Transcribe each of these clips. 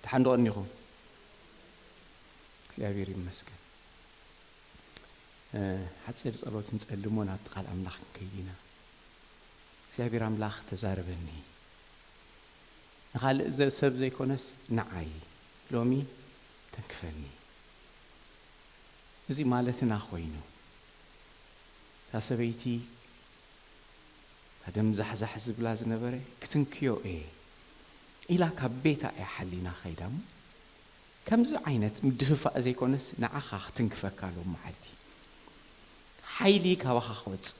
ሓንዶ ቀኒኹም እግዚኣብሔር ይመስገን። ሓፂር ፀሎት ንፀልሞ ናብቲ ቃል ኣምላኽ ክንከይድ ኢና። እግዚኣብሔር ኣምላኽ ተዛረበኒ፣ ንኻልእ ሰብ ዘይኮነስ ንዓይ ሎሚ ተንክፈኒ። እዚ ማለትና ኮይኑ፣ እታ ሰበይቲ እታ ደም ዛሕዛሕ ዝብላ ዝነበረ ክትንክዮ እየ ኢላ ካብ ቤታ እያ ሓሊና ኸይዳ እሞ፣ ከምዚ ዓይነት ምድፍፋእ ዘይኮነስ ንዓኻ ክትንክፈካ ሎም መዓልቲ ሓይሊ ካባኻ ክወፅእ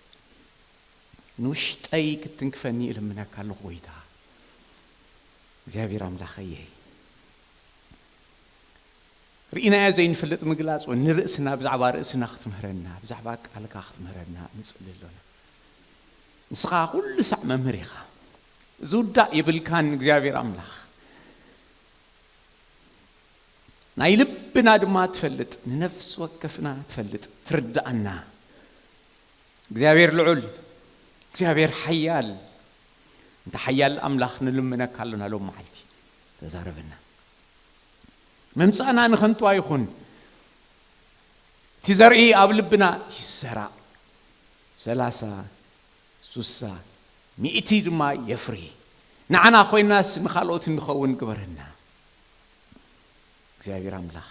ንውሽጠይ ክትንክፈኒ እልምነካ ኣለኹ ጎይታ እግዚኣብሔር ኣምላኸየ። ርኢናዮ ዘይንፈልጥ ምግላፅ እውን ንርእስና ብዛዕባ ርእስና ክትምህረና ብዛዕባ ቃልካ ክትምህረና ንፅሊ ኣሎና። ንስኻ ኩሉ ሳዕ መምህር ኢኻ። ዝውዳእ የብልካን እግዚኣብሔር ኣምላኽ። ናይ ልብና ድማ ትፈልጥ፣ ንነፍሲ ወከፍና ትፈልጥ፣ ትርዳኣና። እግዚኣብሔር ልዑል፣ እግዚኣብሔር ሓያል፣ እንተ ሓያል ኣምላኽ ንልምነካ ኣሎና ሎም መዓልቲ ተዛረበና። ምምፃእና ንኸንቱ ኣይኹን። እቲ ዘርኢ ኣብ ልብና ይሰራእ፣ ሰላሳ፣ ሱሳ፣ ሚእቲ ድማ የፍሪ። ንዓና ኮይናስ ንኻልኦት እንኸውን ግበረና። እግዚኣብሔር ኣምላኽ፣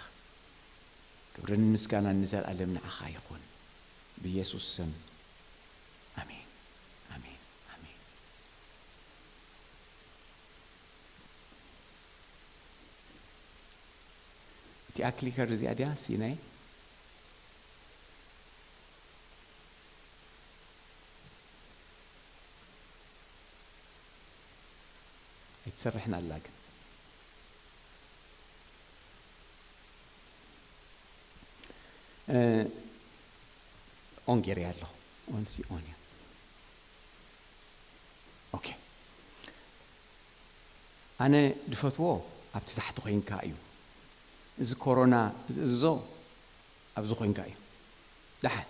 ክብርን ምስጋናን ንዘለኣለም ንዓኻ ይኹን። ብኢየሱስ ስም ኣሜን፣ ኣሜን፣ ኣሜን። እቲኣ ክሊከር እዚኣ ድያ ሲናይ? ኣይትሰርሕን ኣላ ግን። ኦን ጌርያ ኣለኹ። ኦን ሲ ኦን እያ። ኦኬ። ኣነ ድፈትዎ ኣብቲ ታሕቲ ኮይንካ እዩ። እዚ ኮሮና ዝእዝዞ ኣብዚ ኮይንካ እዩ። ደሓን።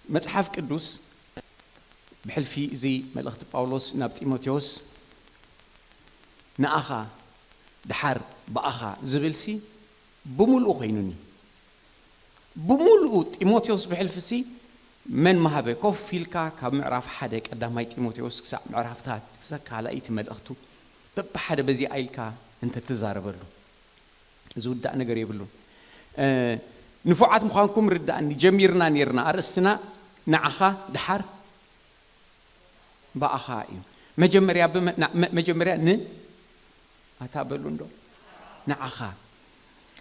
መጽሓፍ ቅዱስ ብሕልፊ እዚ መልእኽቲ ጳውሎስ ናብ ጢሞቴዎስ፣ ንኣኻ ደሓር ብኣኻ ዝብልሲ ብምሉኡ ኮይኑኒ። ብምሉኡ ጢሞቴዎስ ብሕልፊሲ መን መሃበ? ኮፍ ኢልካ ካብ ምዕራፍ ሓደ ቀዳማይ ጢሞቴዎስ ክሳዕ ምዕራፍታት ክሳዕ ካልኣይቲ መልእኽቱ በብሓደ በዚኣ ኢልካ እንተትዛረበሉ ዝውዳእ ነገር የብሉን። ንፉዓት ምዃንኩም ርዳእኒ። ጀሚርና ነይርና። ኣርእስትና ንዓኻ ደሓር ብኣኻ እዩ። መጀመርያ ብመ-፣ ና-፣ መ-፣ መጀመርያ ን-፣ ኣታ በሉ እንዶ። ንዓኻ።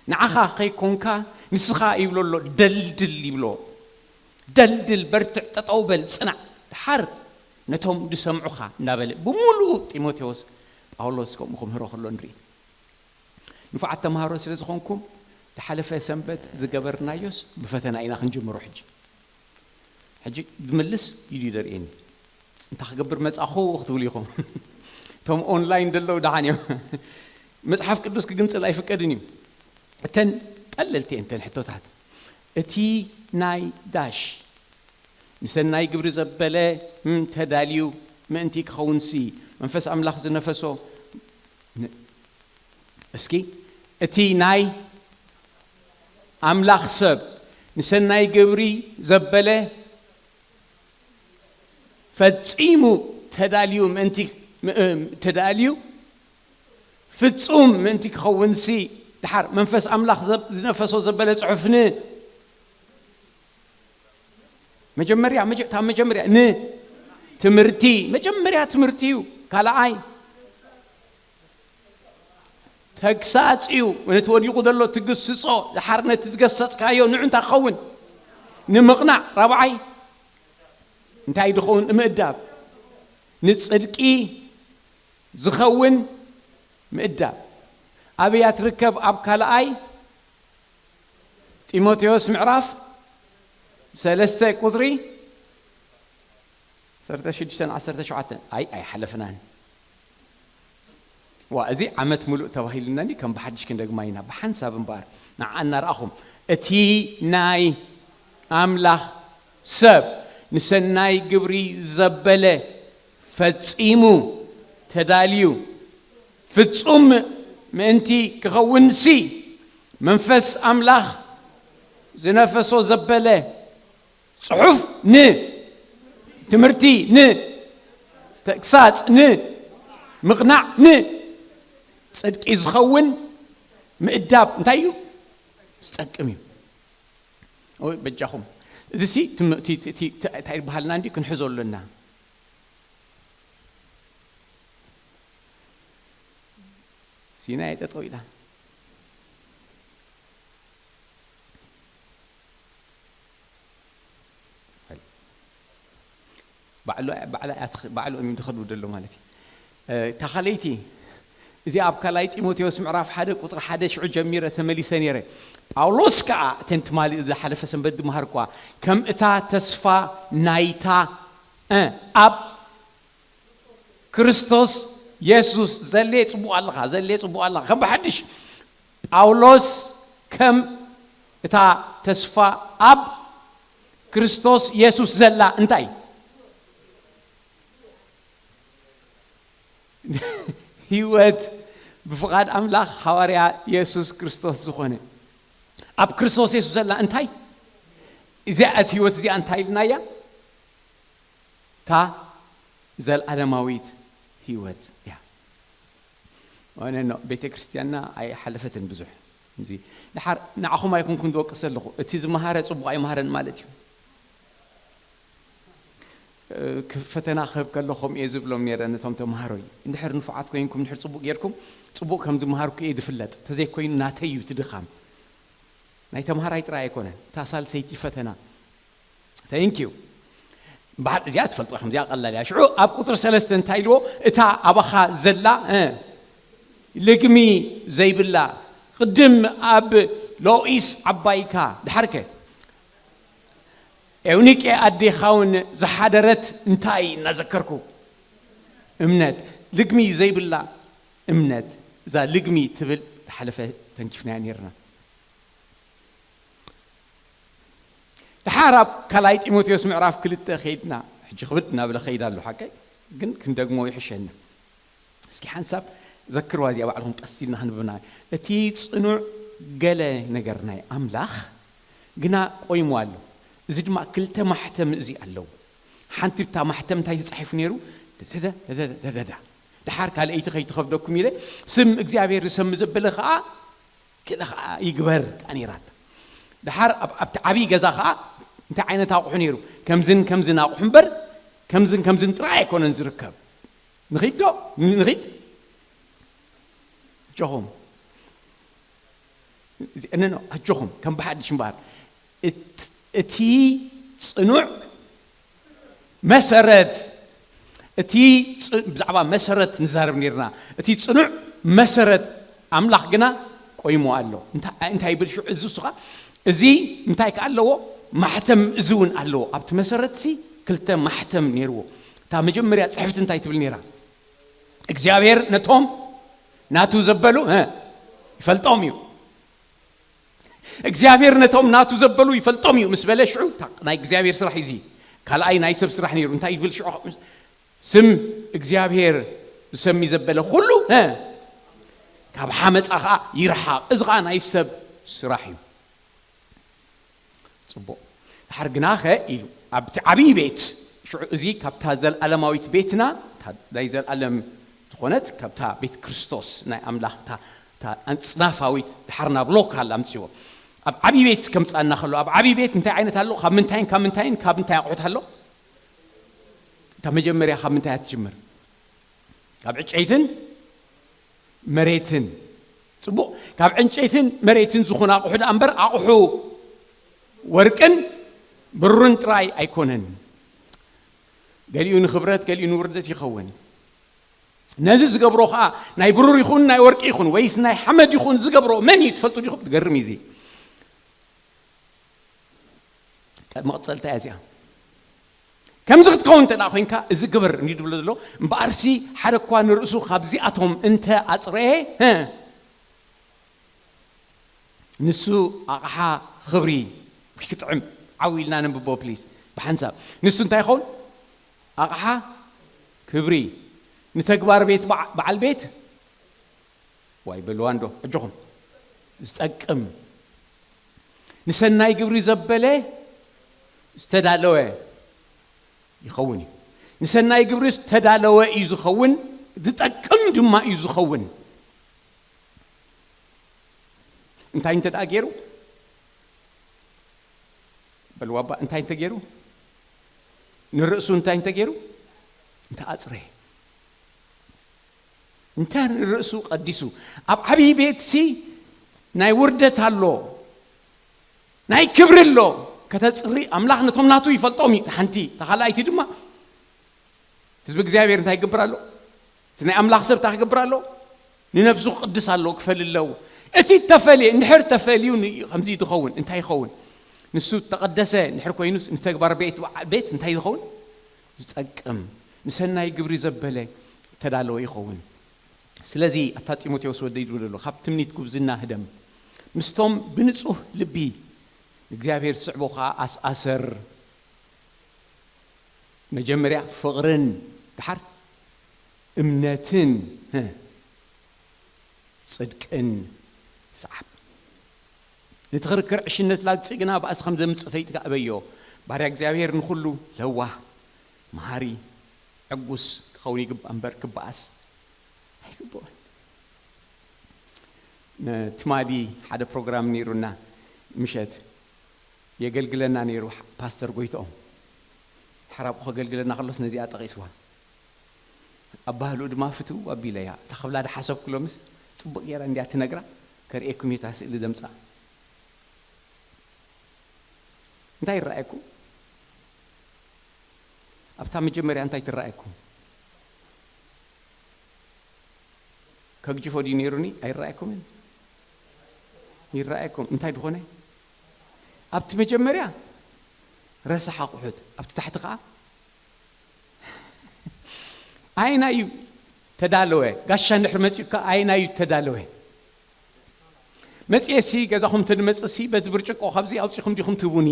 ንዓኻ ከይኮንካ ንስኻ ይብሎ ኣሎ፣ ደልድል ይብሎ። ደልድል፣ በርትዕ፣ ጠጠው በል፣ ጽናዕ። ደሓር ነቶም ዝሰምዑኻ እንዳበለ ብምሉኡ ጢሞቴዎስ ጳውሎስ ከምኡ ክምህሮ ከሎ ንርኢ። ንፉዓት ተምሃሮ ስለ ዝኾንኩም፣ ዝሓለፈ ሰንበት ዝገበርናዮስ ብፈተና ኢና ክንጅምሮ። ሕጂ፣ ሕጂ ዝምልስ ኢዱ ይደርእየኒ። እንታይ ክገብር መጻኹ ክትብሉ ኢኹም። እቶም ኦንላይን ዘለዉ ደሓን እዮም። መጽሓፍ ቅዱስ ክግንጽል ኣይፍቀድን እዩ። እተን ቀለልቲ እየን እተን ሕቶታት። እቲ ናይ ዳሽ ንሰናይ ግብሪ ዘበለ፣ እም፣ ተዳልዩ ምእንቲ ክኸውንሲ፣ መንፈስ ኣምላኽ ዝነፈሶ፣ ን-፣ እስኪ፣ እቲ ናይ ኣምላኽ ሰብ ንሰናይ ግብሪ ዘበለ ፈጺሙ ተዳልዩ ምእንቲ፣ ም-፣ እም፣ ተዳልዩ ፍጹም ምእንቲ ክኸውንሲ፣ ደሓር መንፈስ ኣምላኽ ዘብ-፣ ዝነፈሶ ዘበለ ጽሑፍ ን-፣ መጀመርያ፣ መጀ-፣ እታ መጀመርያ ን-፣ ትምህርቲ፣ መጀመርያ ትምህርቲ እዩ። ካልኣይ ተግሳጽ እዩ። ነቲ ወዲቑ ዘሎ ትግስጾ፣ ደሓር ነቲ ዝገሰጽካዮ ንዑ እንታይ ክኸውን? ንምቕናዕ። ራብዓይ እንታይ ድኸውን? ምእዳብ። ንጽድቂ ዝኸውን ምእዳብ። ኣበያ ትርከብ? ኣብ ካልኣይ ጢሞቴዎስ ምዕራፍ ሰለስተ ቁጽሪ ዓሰርተ ሽዱሽተን ዓሰርተ ሸውዓተን። ኣይ፣ ኣይሓለፍናን። ዋ፣ እዚ ዓመት ምሉእ ተባሂሉና እንዲ ከም ብሓድሽ ክንደግማ ኢና። ብሓንሳብ እምበኣር ንዓ እናረኣኹም፣ እቲ ናይ ኣምላኽ ሰብ ንሰናይ ግብሪ ዘበለ ፈጺሙ ተዳልዩ ፍጹም ምእንቲ ክኸውንሲ መንፈስ ኣምላኽ ዝነፈሶ ዘበለ ጽሑፍ ን ትምህርቲ ን ተግሳጽ ን ምቕናዕ ን ጽድቂ ዝኸውን ምእዳብ እንታይ እዩ? ዝጠቅም እዩ። ወይ በጃኹም እዚ ሲ ትም- እቲ- እቲ- እቲ- እንታይ ይበሃልና እንዲ ክንሕዞ ኣለና። ሲና የጠጠው ኢላ ባዕሉ ባዕላ እያ ትኽ- ባዕሉ እዮም ዝኸዱ ደሎ ማለት እዩ። እ፣ እታ ካልኣይቲ እዚኣ ኣብ ካልኣይ ጢሞቴዎስ ምዕራፍ ሓደ ቁፅሪ ሓደ ሽዑ ጀሚረ ተመሊሰ ነይረ። ጳውሎስ ከዓ እተን ትማሊ ዝሓለፈ ሰንበት ዝመሃርኳ ከም እታ ተስፋ ናይታ እ፣ ኣብ ክርስቶስ የሱስ ዘሌ ጽቡቕ ኣለኻ፣ ዘሌ ጽቡቕ ኣለኻ። ከም ብሓድሽ ጳውሎስ ከም እታ ተስፋ ኣብ ክርስቶስ የሱስ ዘላ እንታይ ህይወት ብፍቓድ ኣምላኽ ሃዋርያ የሱስ ክርስቶስ ዝኾነ ኣብ ክርስቶስ የሱስ ዘላ እንታይ እዚኣ እቲ ህይወት እዚኣ እንታይ ኢልናያ? እታ ዘልኣለማዊት ህይወት እያ። ዋነ ኖ ቤተ ክርስቲያንና ኣይሓለፈትን ብዙሕ እዚ ድሓር ንዓኹም ኣይኮንኩን ዝወቅስ ዘለኹ እቲ ዝመሃረ ጽቡቕ ኣይመሃረን ማለት እዩ። እ፣ ክ- ፈተና ክህብ ከለኹም እየ ዝብሎም ነይረ ነቶም ተምሃሮይ እንድሕር ንፉዓት ኮይንኩም እንድሕር ጽቡቕ ጌርኩም ጽቡቕ ከም ዝመሃርኩ እየ ዝፍለጥ ተዘይኮይኑ ናተይ እዩ እቲ ድኻም ናይ ተምሃራይ ጥራይ ኣይኮነን እታ ሳልሰይቲ ፈተና thank you እዚኣ ትፈልጡ ከምዚኣ ቀላል እያ ሽዑ ኣብ ቁፅሪ ሰለስተ እንታይ ኢልዎ እታ ኣባኻ ዘላ እ፣ ልግሚ ዘይብላ ቅድም ኣብ ሎኢስ ዓባይካ ድሓርከ ኤውኒቄ ኣዴኻውን ዝሓደረት እንታይ እናዘከርኩ እምነት ልግሚ ዘይብላ እምነት እዛ ልግሚ ትብል ዝሓለፈ ተንኪፍናያ ነርና ድሓር ኣብ ካልኣይ ጢሞቴዎስ ምዕራፍ ክልተ ከይድና ሕጂ ክብድ እናበለ ከይድ ኣሎ ሓቀይ ግን ክንደግሞ ይሕሸና እስኪ ሓንሳብ ዘክርዋ እዚኣ ባዕልኹም ቀስ ኢልና ክንብና እቲ ፅኑዕ ገለ ነገር ናይ ኣምላኽ ግና ቆይሙ ኣሎ እዚ ድማ ክልተ ማሕተም እዚ ኣለዎ ሓንቲ ብታ ማሕተም እንታይ ተፃሒፉ ነይሩ ደደደ ደደደ ደደዳ ድሓር ካልኣይቲ ከይትኸብደኩም ኢለ ስም እግዚኣብሔር ዝሰሚ ዘበለ ከዓ ክእለ ከዓ ይግበር ቃኒራት ድሓር ኣብ- ኣብቲ ዓብዪ ገዛ ከዓ እንታይ ዓይነት ኣቑሑ ነይሩ ከምዝን ከምዝን ኣቑሑ እምበር ከምዝን ከምዝን ጥራይ ኣይኮነን ዝርከብ ንኺድ ዶ ንኺድ ኣጆኹም እዚእንኖ ኣጆኹም ከም ብሓድሽ እምበኣር እት- እቲ ፅኑዕ መሰረት እቲ ፅ- ብዛዕባ መሰረት ንዛረብ ነርና እቲ ፅኑዕ መሰረት ኣምላኽ ግና ቆይሙ ኣሎ እንታይ እንታይ ይብል ሽዑ እዚ እሱ ከዓ እዚ እንታይ ከዓ ኣለዎ ማሕተም እዚ እውን ኣለዎ ኣብቲ መሰረት ሲ ክልተ ማሕተም ነይርዎ እታ መጀመርያ ፅሕፍቲ እንታይ ትብል ነይራ እግዚኣብሔር ነቶም ናቱ ዘበሉ እ፣ ይፈልጦም እዩ እግዚኣብሔር ነቶም ናቱ ዘበሉ ይፈልጦም እዩ ምስ በለ ሽዑ እታ ናይ እግዚኣብሔር ስራሕ እዩ እዚ ካልኣይ ናይ ሰብ ስራሕ ነይሩ እንታይ ይብል ሽዑ ስም እግዚኣብሔር ዝሰሚ ዘበለ ኩሉ እ፣ ካብ ሓመፃ ከዓ ይርሓቕ እዚ ከዓ ናይ ሰብ ስራሕ እዩ ፅቡቕ ድሓር ግናኸ ኢሉ ኣብቲ ዓብዪ ቤት ሽዑ እዚ ካብታ ዘለኣለማዊት ቤትና እታ ናይ ዘለኣለም ዝኾነት ካብታ ቤት ክርስቶስ ናይ ኣምላኽ እታ እታ ኣንፅናፋዊት ድሓር ናብ ሎካል ኣምፅዎ ኣብ ዓብዪ ቤት ከምፃና ከሎ ኣብ ዓብዪ ቤት እንታይ ዓይነት ኣሎ ካብ ምንታይን ካብ ምንታይን ካብ እንታይ ኣቑሑት ኣሎ እታ መጀመርያ ካብ ምንታይ እያ ትጅምር ካብ ዕጨይትን መሬትን ፅቡቕ ካብ ዕንጨይትን መሬትን ዝኾነ ኣቑሑ ደኣ እምበር ኣቑሑ ወርቅን ብሩርን ጥራይ ኣይኮነን ገሊኡ ንኽብረት ገሊኡ ንውርደት ይኸውን ነዚ ዝገብሮ ከዓ ናይ ብሩር ይኹን ናይ ወርቂ ይኹን ወይስ ናይ ሓመድ ይኹን ዝገብሮ መን እዩ ትፈልጡ ዲኹም ትገርም እዩ እዚ መቕፀልታ እያ እዚኣ ከምዚ ክትከውን እንተ ኮይንካ እዚ ግብር እንዲ ድብሎ ዘሎ እምበኣርሲ ሓደ እኳ ንርእሱ ካብዚኣቶም እንተ ኣፅረየ ንሱ ኣቕሓ ክብሪ ክትዕም ዓው ኢልና ነንብቦ ፕሊስ ብሓንሳብ ንሱ እንታይ ይኸውን ኣቕሓ ክብሪ ንተግባር ቤት በዓ- በዓል ቤት ዋይ በልዋ እንዶ ኣጆኹም። ዝጠቅም ንሰናይ ግብሪ ዘበለ ዝተዳለወ ይኸውን እዩ። ንሰናይ ግብሪ ዝተዳለወ እዩ ዝኸውን፣ ዝጠቅም ድማ እዩ ዝኸውን። እንታይ እንተ ደኣ ገይሩ በልዋባ እንታይ እንተ ገይሩ ንርእሱ እንታይ እንተ ገይሩ እንተ ኣጽረ እንተ ንርእሱ ቀዲሱ ኣብ ዓብዪ ቤትሲ ናይ ውርደት ኣሎ ናይ ክብሪ ኣሎ ከተጽሪ ኣምላኽ ነቶም ናቱ ይፈልጦም እዩ። ሓንቲ ተኻላይቲ ድማ ህዝቢ እግዚኣብሔር እንታይ ይገብር ኣሎ? እቲ ናይ ኣምላኽ ሰብ እንታይ ክገብር ኣሎ? ንነብሱ ክቕድስ ኣሎ ክፈል ኣለዎ። እቲ ተፈልየ እንድሕር ተፈልዩ ከምዚ ዝኸውን እንታይ ይኸውን? ንሱ ተቐደሰ እንድሕር ኮይኑስ ንተግባር ቤት ቤት እንታይ ዝኸውን? ዝጠቅም ንሰናይ ግብሪ ዘበለ ተዳለወ ይኸውን። ስለዚ ኣታ ጢሞቴዎስ ወደይ ዝብል ኣሎ ካብ ትምኒት ጉብዝና ህደም ምስቶም ብንጹህ ልቢ ንእግዚኣብሔር ዝስዕቦ ከዓ ኣስኣሰር። መጀመርያ ፍቕርን ድሓር እምነትን ጽድቅን ሰዓብ። ነቲ ክርክር ዕሽነት ላግጺ ግና ብኣስ ከም ዘምጽእ ፈይጥካ እበዮ። ባርያ እግዚኣብሔር ንኹሉ ለዋህ፣ መሃሪ፣ ዕጉስ ክኸውን ይግባእ እምበር ክበኣስ ኣይግብኦን። ትማሊ ሓደ ፕሮግራም ነይሩና ምሸት የገልግለና ነይሩ ፓስተር ጎይትኦም። ሓራብኡ ከገልግለና ከሎስ ነዚኣ ጠቒስዋ። ኣባህልኡ ድማ ፍትው ኣቢለያ። እታ ክብላ ድሓሰብኩ ሎምስ ጽቡቕ ገይራ እንድያ ትነግራ። ከርእየኩም እየ እታ ስእሊ ደምጻ። እንታይ ይረኣየኩም? ኣብታ መጀመርያ እንታይ ትረኣየኩም? ከግጅፎ ድዩ ነይሩኒ? ኣይረኣየኩምን? ይረኣየኩም። እንታይ ድኾነ? ኣብቲ መጀመርያ ረሳሕ ኣቑሑት፣ ኣብቲ ታሕቲ ኸዓ ኣየናይ እዩ ተዳለወ? ጋሻ እንድሕር መጺኡካ ኣየናይ እዩ ተዳለወ? መጽኤሲ ገዛኹም ተድመጽእሲ በቲ ብርጭቆ ካብዚ ኣውጺኹም ዲኹም ትቡኒ?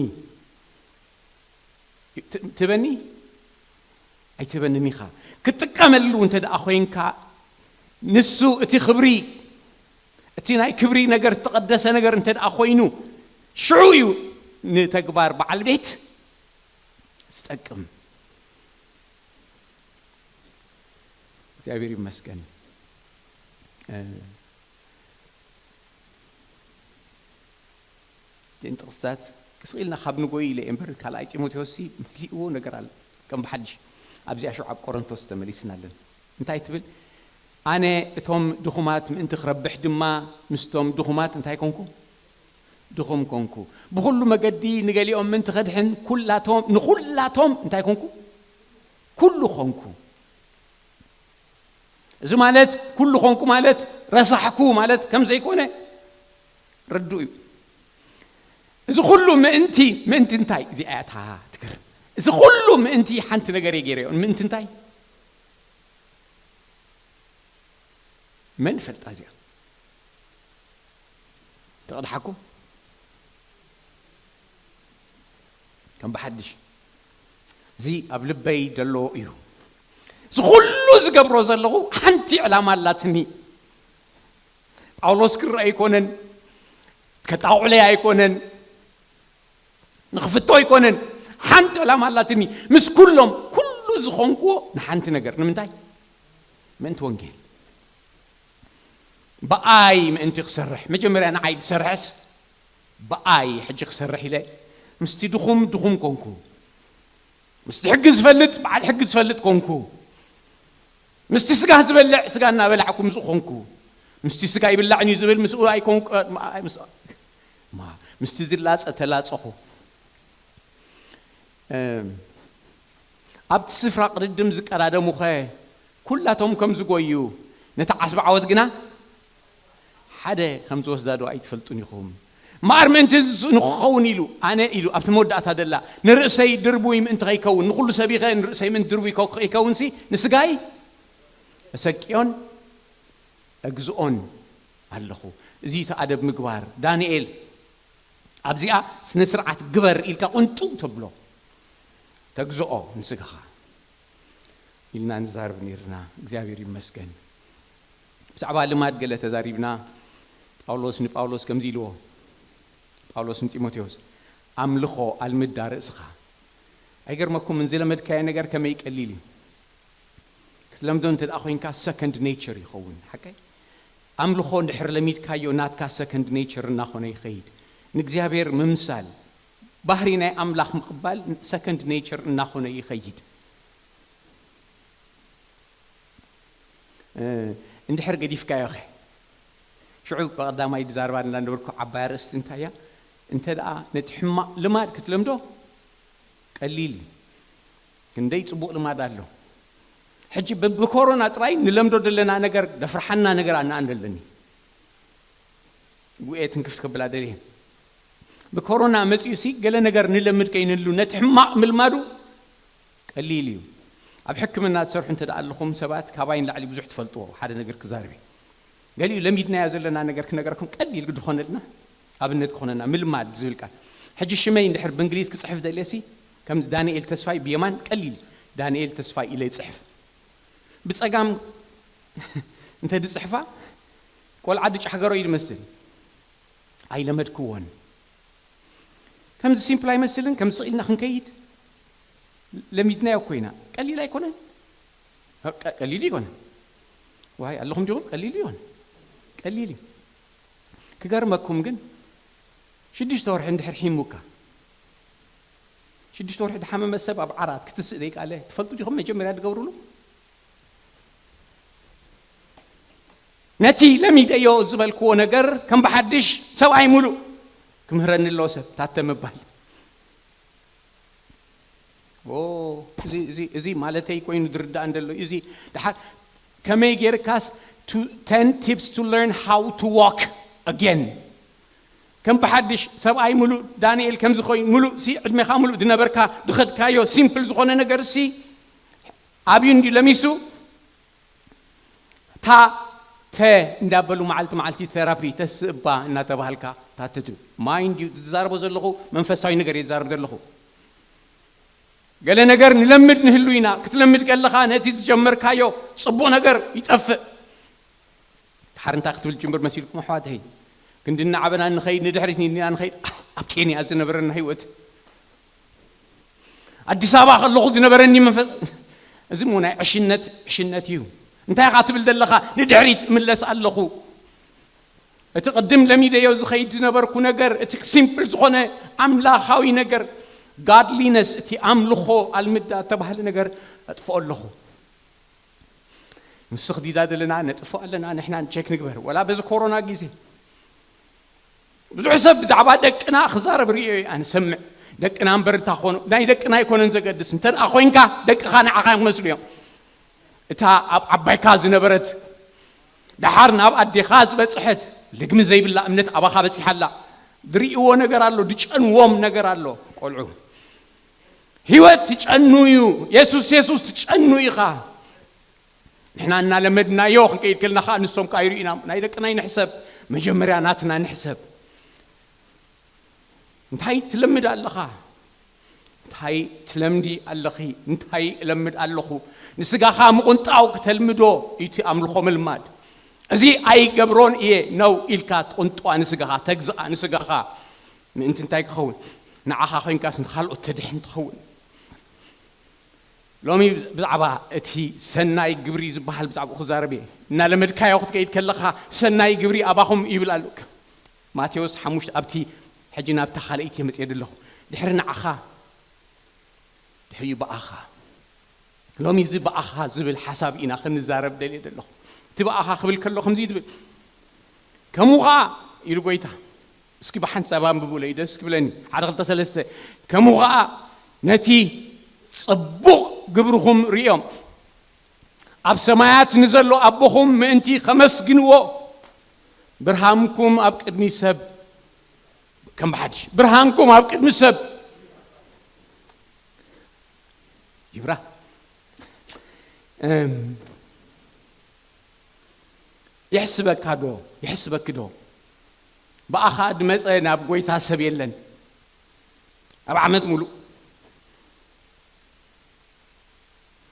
ትበኒ? ኣይትበንን ኢኻ። ክትጥቀመሉ እንተ ደኣ ኮይንካ ንሱ እቲ ክብሪ እቲ ናይ ክብሪ ነገር ዝተቐደሰ ነገር እንተ ደኣ ኮይኑ ሽዑ እዩ ንተግባር በዓል ቤት ዝጠቅም። እግዚኣብሔር ይመስገን። እዚን ጥቕስታት ስቕ ኢልና ካብ ንጎይ ኢለ እየ እምበር ካልኣይ ጢሞቴዎስ መሊእዎ ነገር ኣሎ። ከም ብሓድሽ ኣብዚኣ ሽዑ ኣብ ቆሮንቶስ ተመሊስና ኣለና። እንታይ ትብል? ኣነ እቶም ድኹማት ምእንቲ ክረብሕ ድማ ምስቶም ድኹማት እንታይ ኮንኩ? ድኹም ኮንኩ። ብኹሉ መገዲ ንገሊኦም ምእንቲ ከድሕን ኩላቶም ንኹላቶም እንታይ ኮንኩ? ኩሉ ኮንኩ። እዚ ማለት ኩሉ ኮንኩ ማለት ረሳሕኩ ማለት ከም ዘይኮነ ርዱእ እዩ። እዚ ኩሉ ምእንቲ ምእንቲ እንታይ እዚኣ እያ እታ ትገርም። እዚ ኩሉ ምእንቲ ሓንቲ ነገር እየ ገይረዮ ምእንቲ እንታይ መን ፈልጣ እዚኣ ተቕድሓኩም ከም ብሓድሽ እዚ ኣብ ልበይ ደሎ እዩ። እዚ ኩሉ ዝገብሮ ዘለኹ ሓንቲ ዕላማ ኣላትኒ። ጳውሎስ ክረአ ኣይኮነን፣ ከጣቑዕለይ ኣይኮነን፣ ንኽፍቶ ኣይኮነን። ሓንቲ ዕላማ ኣላትኒ። ምስ ኩሎም ኩሉ ዝኾንክዎ ንሓንቲ ነገር ንምንታይ? ምእንቲ ወንጌል። ብኣይ ምእንቲ ክሰርሕ መጀመርያ ንዓይ ዝሰርሕስ ብኣይ ሕጂ ክሰርሕ ኢለ ምስቲ ድኹም ድኹም ኮንኩ። ምስቲ ሕጊ ዝፈልጥ በዓል ሕጊ ዝፈልጥ ኮንኩ። ምስቲ ስጋ ዝበልዕ ስጋ እናበላዕኩ ምስኡ ኮንኩ። ምስቲ ስጋ ይብላዕን እዩ ዝብል ምስኡ ኣይኮንኩ። ምስቲ ዝላፀ ተላፀኹ። ኣብቲ ስፍራ ቅድድም ዝቀዳደሙኸ ኩላቶም ከም ዝጎዩ ነቲ ዓስቢ ዓወት ግና ሓደ ከም ዝወስዳ ዶ ኣይትፈልጡን ኢኹም? እምበኣር ምእንቲ ንሱ ንክኸውን ኢሉ ኣነ ኢሉ ኣብቲ መወዳእታ ደላ ንርእሰይ ድርቡይ ምእንቲ ከይከውን ንኹሉ ሰብ ኢኸ ንርእሰይ ምእንቲ ድርቡይ ከይከውንሲ ንስጋይ እሰቅዮን እግዝኦን ኣለኹ። እዚ እቲ ኣደብ ምግባር ዳንኤል ኣብዚኣ ስነ ስርዓት ግበር ኢልካ ቁንጡ ተብሎ ተግዝኦ ንስጋኻ ኢልና ንዛረብ ነርና። እግዚኣብሔር ይመስገን። ብዛዕባ ልማድ ገለ ተዛሪብና። ጳውሎስ ንጳውሎስ ከምዚ ኢልዎ፣ ጳውሎስ ንጢሞቴዎስ፣ ኣምልኾ ኣልምዳ ርእስኻ። ኣይገርመኩምን? ዝለመድካዮ ነገር ከመይ ቀሊል እዩ። ክትለምዶ እንተ ደኣ ኮይንካ ሰከንድ ኔቸር ይኸውን። ሓቀይ? ኣምልኾ እንድሕር ለሚድካዮ ናትካ ሰከንድ ኔቸር እናኾነ ይኸይድ። ንእግዚኣብሔር ምምሳል፣ ባህሪ ናይ ኣምላኽ ምቕባል ሰከንድ ኔቸር እናኾነ ይኸይድ። እንድሕር ገዲፍካዮ ኸ? ሽዑ ብቐዳማይ ዝዛርባ እናነበርኩ ዓባይ ኣርእስቲ እንታይ እያ? እንተ ደኣ ነቲ ሕማቕ ልማድ ክትለምዶ ቀሊል እዩ። ክንደይ ጽቡቕ ልማድ ኣሎ። ሕጂ ብ-፣ ብኮሮና ጥራይ ንለምዶ ዘለና ነገር ደፍርሓና ነገር ኣነ ኣለኒ። ጉኤ ትንክፍት ከብላ ደልየ። ብኮሮና መጺኡ ሲ ገለ ነገር ንለምድ ከይንህሉ ነቲ ሕማቕ ምልማዱ ቀሊል እዩ። ኣብ ሕክምና ትሰርሑ እንተ ደኣ ኣለኹም ሰባት ካባይ ንላዕሊ ብዙሕ ትፈልጥዎ ሓደ ነገር ክዛረብ እየ። ገሊኡ ለሚድናዮ ዘለና ነገር ክነገረኩም ቀሊል ድኾነልና ኣብነት ክኾነና ምልማድ ዝብል ቃል። ሕጂ ሽመይ እንድሕር ብእንግሊዝ ክጽሕፍ ደልየ ሲ ከም ዳንኤል ተስፋይ ብየማን ቀሊል ዳንኤል ተስፋይ ኢለ ይጽሕፍ። ብጸጋም እንተ ድጽሕፋ ቆልዓ ድጫሕገሮ እዩ ድመስል። ኣይለመድክዎን። ከምዚ ሲምፕል ኣይመስልን? ከምዚ ስቕ ኢልና ክንከይድ ለሚድናዮ እኮ ኢና። ቀሊል ኣይኮነን። ቀ-፣ ቀሊል ይኮነን። ዋይ ኣለኹም ዲኹም? ቀሊል ይኮን? ቀሊል እዩ። ክገርመኩም ግን ሽዱሽተ ወርሒ እንድሕር ሒሙካ፣ ሽዱሽተ ወርሒ ድሓመመ ሰብ ኣብ ዓራት ክትስእ ደይቃለ ትፈልጡ ዲኹም መጀመርያ ዝገብሩሉ? ነቲ ለሚደዮ ዝበልክዎ ነገር ከም ብሓድሽ ሰብኣይ ሙሉእ ክምህረኒ ኣለዎ ሰብ ታተ ምባል። ኦ፣ እዚ፣ እዚ፣ እዚ ማለተይ ኮይኑ ዝርዳእ እንደሎ፣ እዚ ደሓር ከመይ ጌርካስ to ten tips to learn how to walk again። ከም ብሓድሽ ሰብኣይ ሙሉእ ዳንኤል ከምዚ ኮይኑ ሙሉእ ሲ ዕድሜኻ ሙሉእ ዝነበርካ ዝኸድካዮ ሲምፕል ዝኾነ ነገር ሲ ኣብዩ እንዲ ለሚሱ ታ ተ እንዳበሉ መዓልቲ መዓልቲ ቴራፒ ተስእባ እናተባህልካ ታትቱ። ማይንድ ዩ ዝዛረቦ ዘለኹ መንፈሳዊ ነገር እየ ዝዛረብ ዘለኹ። ገለ ነገር ንለምድ ንህሉ ኢና። ክትለምድ ከለኻ ነቲ ዝጀመርካዮ ጽቡቕ ነገር ይጠፍእ። ድሓር እንታይ ክትብል ጅምር መሲልኩም ኣሕዋተይ? ክንዲ እናዓበና ንኸይድ፣ ንድሕሪት ንድና ንኸይድ። ኣብ ኬንያ ዝነበረና ህይወት፣ ኣዲስ ኣበባ ከለኹ ዝነበረኒ መንፈስ፣ እዚ እሞ ናይ ዕሽነት፣ ዕሽነት እዩ። እንታይ ኢኻ ትብል ዘለኻ? ንድሕሪት እምለስ ኣለኹ። እቲ ቅድም ለሚደዮ ዝኸይድ ዝነበርኩ ነገር፣ እቲ ሲምፕል ዝኾነ ኣምላኻዊ ነገር፣ ጋድሊነስ፣ እቲ ኣምልኾ ኣልምዳ እተባህለ ነገር ኣጥፍኦ ኣለኹ። ምስ ስኽዲዳ ዘለና ነጥፎ ኣለና፣ ንሕና ቸክ ንግበር። ወላ በዚ ኮሮና ግዜ ብዙሕ ሰብ ብዛዕባ ደቅና ክዛረብ ርእዮ እየ ኣነ ሰምዕ። ደቅና እምበር እንታ ኾኑ፣ ናይ ደቅና ኣይኮነን ዘገድስ። እንተ ደኣ ኮይንካ፣ ደቅኻ ንዓኻ እዮም ክመስሉ እዮም። እታ ኣብ ዓባይካ ዝነበረት፣ ደሓር ናብ ኣዴኻ ዝበጽሐት፣ ልግሚ ዘይብላ እምነት ኣባኻ በጺሓ ኣላ። ዝርእይዎ ነገር ኣሎ፣ ዝጨንዎም ነገር ኣሎ። ቆልዑ፣ ህይወት ትጨኑ እዩ። የሱስ፣ የሱስ ትጨኑ ኢኻ። ንሕና እናለመድናዮ ክንከይድ ከለና ኸዓ ንሶም ከኣ ይርእዩና። ናይ ደቅና ይንሕሰብ፣ መጀመርያ ናትና ንሕሰብ። እንታይ ትለምድ ኣለኻ? እንታይ ትለምዲ ኣለኺ? እንታይ እለምድ ኣለኹ? ንስጋኻ ምቑንጣው ክተልምዶ እዩ እቲ ኣምልኾ ምልማድ። እዚ ኣይገብሮን እየ ነው ኢልካ ትቑንጥዋ ንስጋኻ፣ ተግዝኣ ንስጋኻ። ምእንቲ እንታይ ክኸውን? ንዓኻ ኮይንካስ ንኻልኦት ተድሕን ትኸውን። ሎሚ ብዛዕባ እቲ ሰናይ ግብሪ ዝበሃል ብዛዕባኡ ክዛረብ እየ። እናለመድካዮ ክትከይድ ከለኻ ሰናይ ግብሪ ኣባኹም ይብል ኣሎ። ማቴዎስ ሓሙሽተ ኣብቲ ሕጂ ናብታ ካልኣይቲ እየ መጽየ ዘለኹ። ድሕሪ ንዓኻ፣ ድሕሪኡ ብኣኻ። ሎሚ እዚ ብኣኻ ዝብል ሓሳብ ኢና ክንዛረብ ደልየ ዘለኹ። እቲ ብኣኻ ክብል ከሎ ከምዚ እዩ ዝብል፣ ከምኡ ኸዓ ኢሉ ጎይታ። እስኪ ብሓንሳብ ኣንብቡለይ፣ ደስ ክብለኒ። ሓደ፣ ክልተ፣ ሰለስተ። ከምኡ ኸዓ ነቲ ጽቡቕ ግብርኹም ርእዮም፣ ኣብ ሰማያት ንዘሎ ኣቦኹም ምእንቲ ከመስግንዎ፣ ብርሃንኩም ኣብ ቅድሚ ሰብ፣ ከም ብሓድሽ፣ ብርሃንኩም ኣብ ቅድሚ ሰብ ይብራ። እም፣ ይሕስበካ ዶ? ይሕስበኪ ዶ? ብኣኻ ድመጸ ናብ ጎይታ ሰብ የለን። ኣብ ዓመት ሙሉእ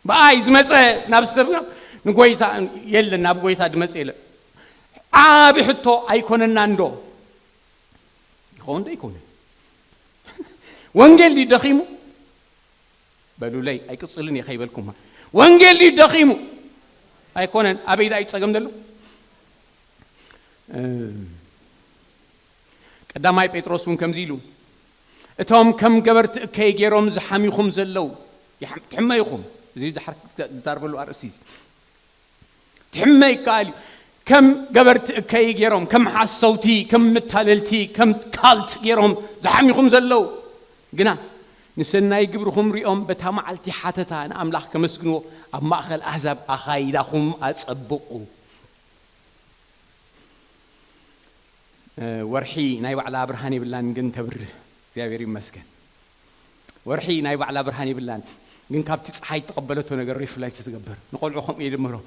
ብኣይ ዝመጸ ናብ ሰብ፣ ንጎይታ የለን፣ ናብ ጎይታ ድመጸ የለን። ዓቢ ሕቶ ኣይኮነናን ዶ? ይኸውን ዶ ኣይኮነን? ወንጌል ድዩ ደኺሙ? በሉለይ፣ ኣይቅጽልን እየ ከይበልኩም። ወንጌል ድዩ ደኺሙ? ኣይኮነን። ኣበይ ደኣ እዩ ጸገም ዘሎ? እ፣ ቀዳማይ ጴጥሮስ እውን ከምዚ ኢሉ፣ "እቶም ከም ገበርቲ እከይ ገይሮም ዝሓሚኹም ዘለዉ፣ ይሓም-፣ ትሕመ ኢኹም።" እዚ ድሓር ክዛረበሉ ኣርእስቲ እዩ። ትሕመ ይከኣል እዩ። ከም ገበርቲ እከይ ገይሮም፣ ከም ሓሰውቲ፣ ከም መታለልቲ፣ ከም ካልት ገይሮም ዝሓሚኹም ዘለዉ፣ ግና ንሰናይ ግብርኹም ሪኦም በታ መዓልቲ ሓተታ ንኣምላኽ ከመስግንዎ ኣብ ማእከል ኣህዛብ ኣኻይዳኹም ኣጸብቑ። እ፣ ወርሒ ናይ ባዕላ ብርሃን የብላን፣ ግን ተብርህ። እግዚኣብሔር ይመስገን። ወርሒ ናይ ባዕላ ብርሃን የብላን፣ ግን ካብቲ ጸሓይ እተቐበለቶ ነገር ሪፍሌክት ትገብር። ንቆልዑ ከምኡ የድምሮም።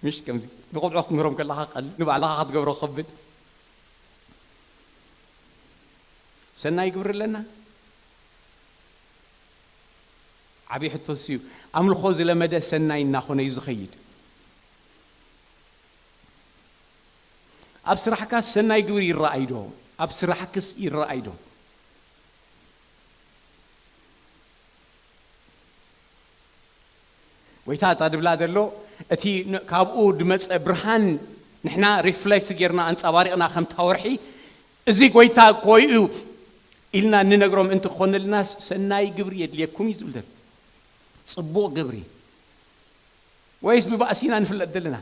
ምሽ ከምዚ ንቆልዑ ክትምህሮም ከለኻ ቀል-፣ ንባዕልኻ ክትገብሮ ክኸብድ። ሰናይ ግብሪ ኣለና? ዓብዪ ሕቶ እሱ እዩ። ኣምልኾ ዝለመደ ሰናይ እናኾነ እዩ ዝኸይድ። ኣብ ስራሕካስ ሰናይ ግብሪ ይረኣይ ዶ? ኣብ ስራሕክስ ይረኣይ ዶ? ጎይታ እታ ድብላ ዘሎ፣ እቲ ን-፣ ካብኡ ድመጸ ብርሃን ንሕና ሪፍሌክት ጌርና ኣንጸባሪቕና ከምታ ወርሒ፣ እዚ ጎይታ እኮ እዩ ኢልና እንነግሮም እንተኾነልናስ፣ ሰናይ ግብሪ የድልየኩም እዩ ዝብል ዘሎ። ጽቡቕ ግብሪ። ወይስ ብባእሲና ንፍለጥ ዘለና?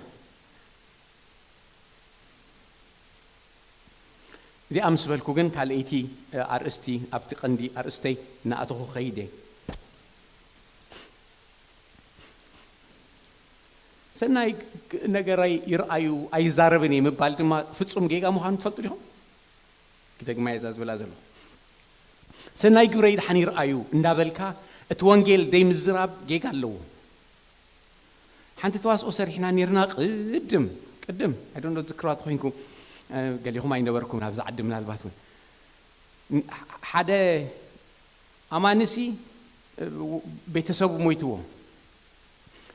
እዚኣ ምስ በልኩ ግን ካልኣይቲ፣ እ፣ ኣርእስቲ፣ ኣብቲ ቀንዲ ኣርእስተይ እናኣተኹ ኸይደ። ሰናይ ግ-፣ ነገረይ ይርኣዩ ኣይዛረብን እየ ምባል ድማ ፍጹም ጌጋ ምዃኑ ትፈልጡ ዲኹም? ክደግማ እየ እዛ ዝብላ ዘለኹ። ሰናይ ግብረይ ደሓን ይርኣዩ እንዳበልካ እቲ ወንጌል ደይምዝራብ ጌጋ ኣለዎ። ሓንቲ ተዋስኦ ሰሪሕና ኔርና ቅድም፣ ቅድም፣ I don't know፣ ትዝክርዋ ተኾይንኩም፣ እ፣ ገሊኹም ኣይነበርኩም ናብዛ ዓዲ ምናልባት እውን። ን-፣ ሓደ ኣማንሲ፣ እ፣ ቤተሰቡ ሞይትዎ።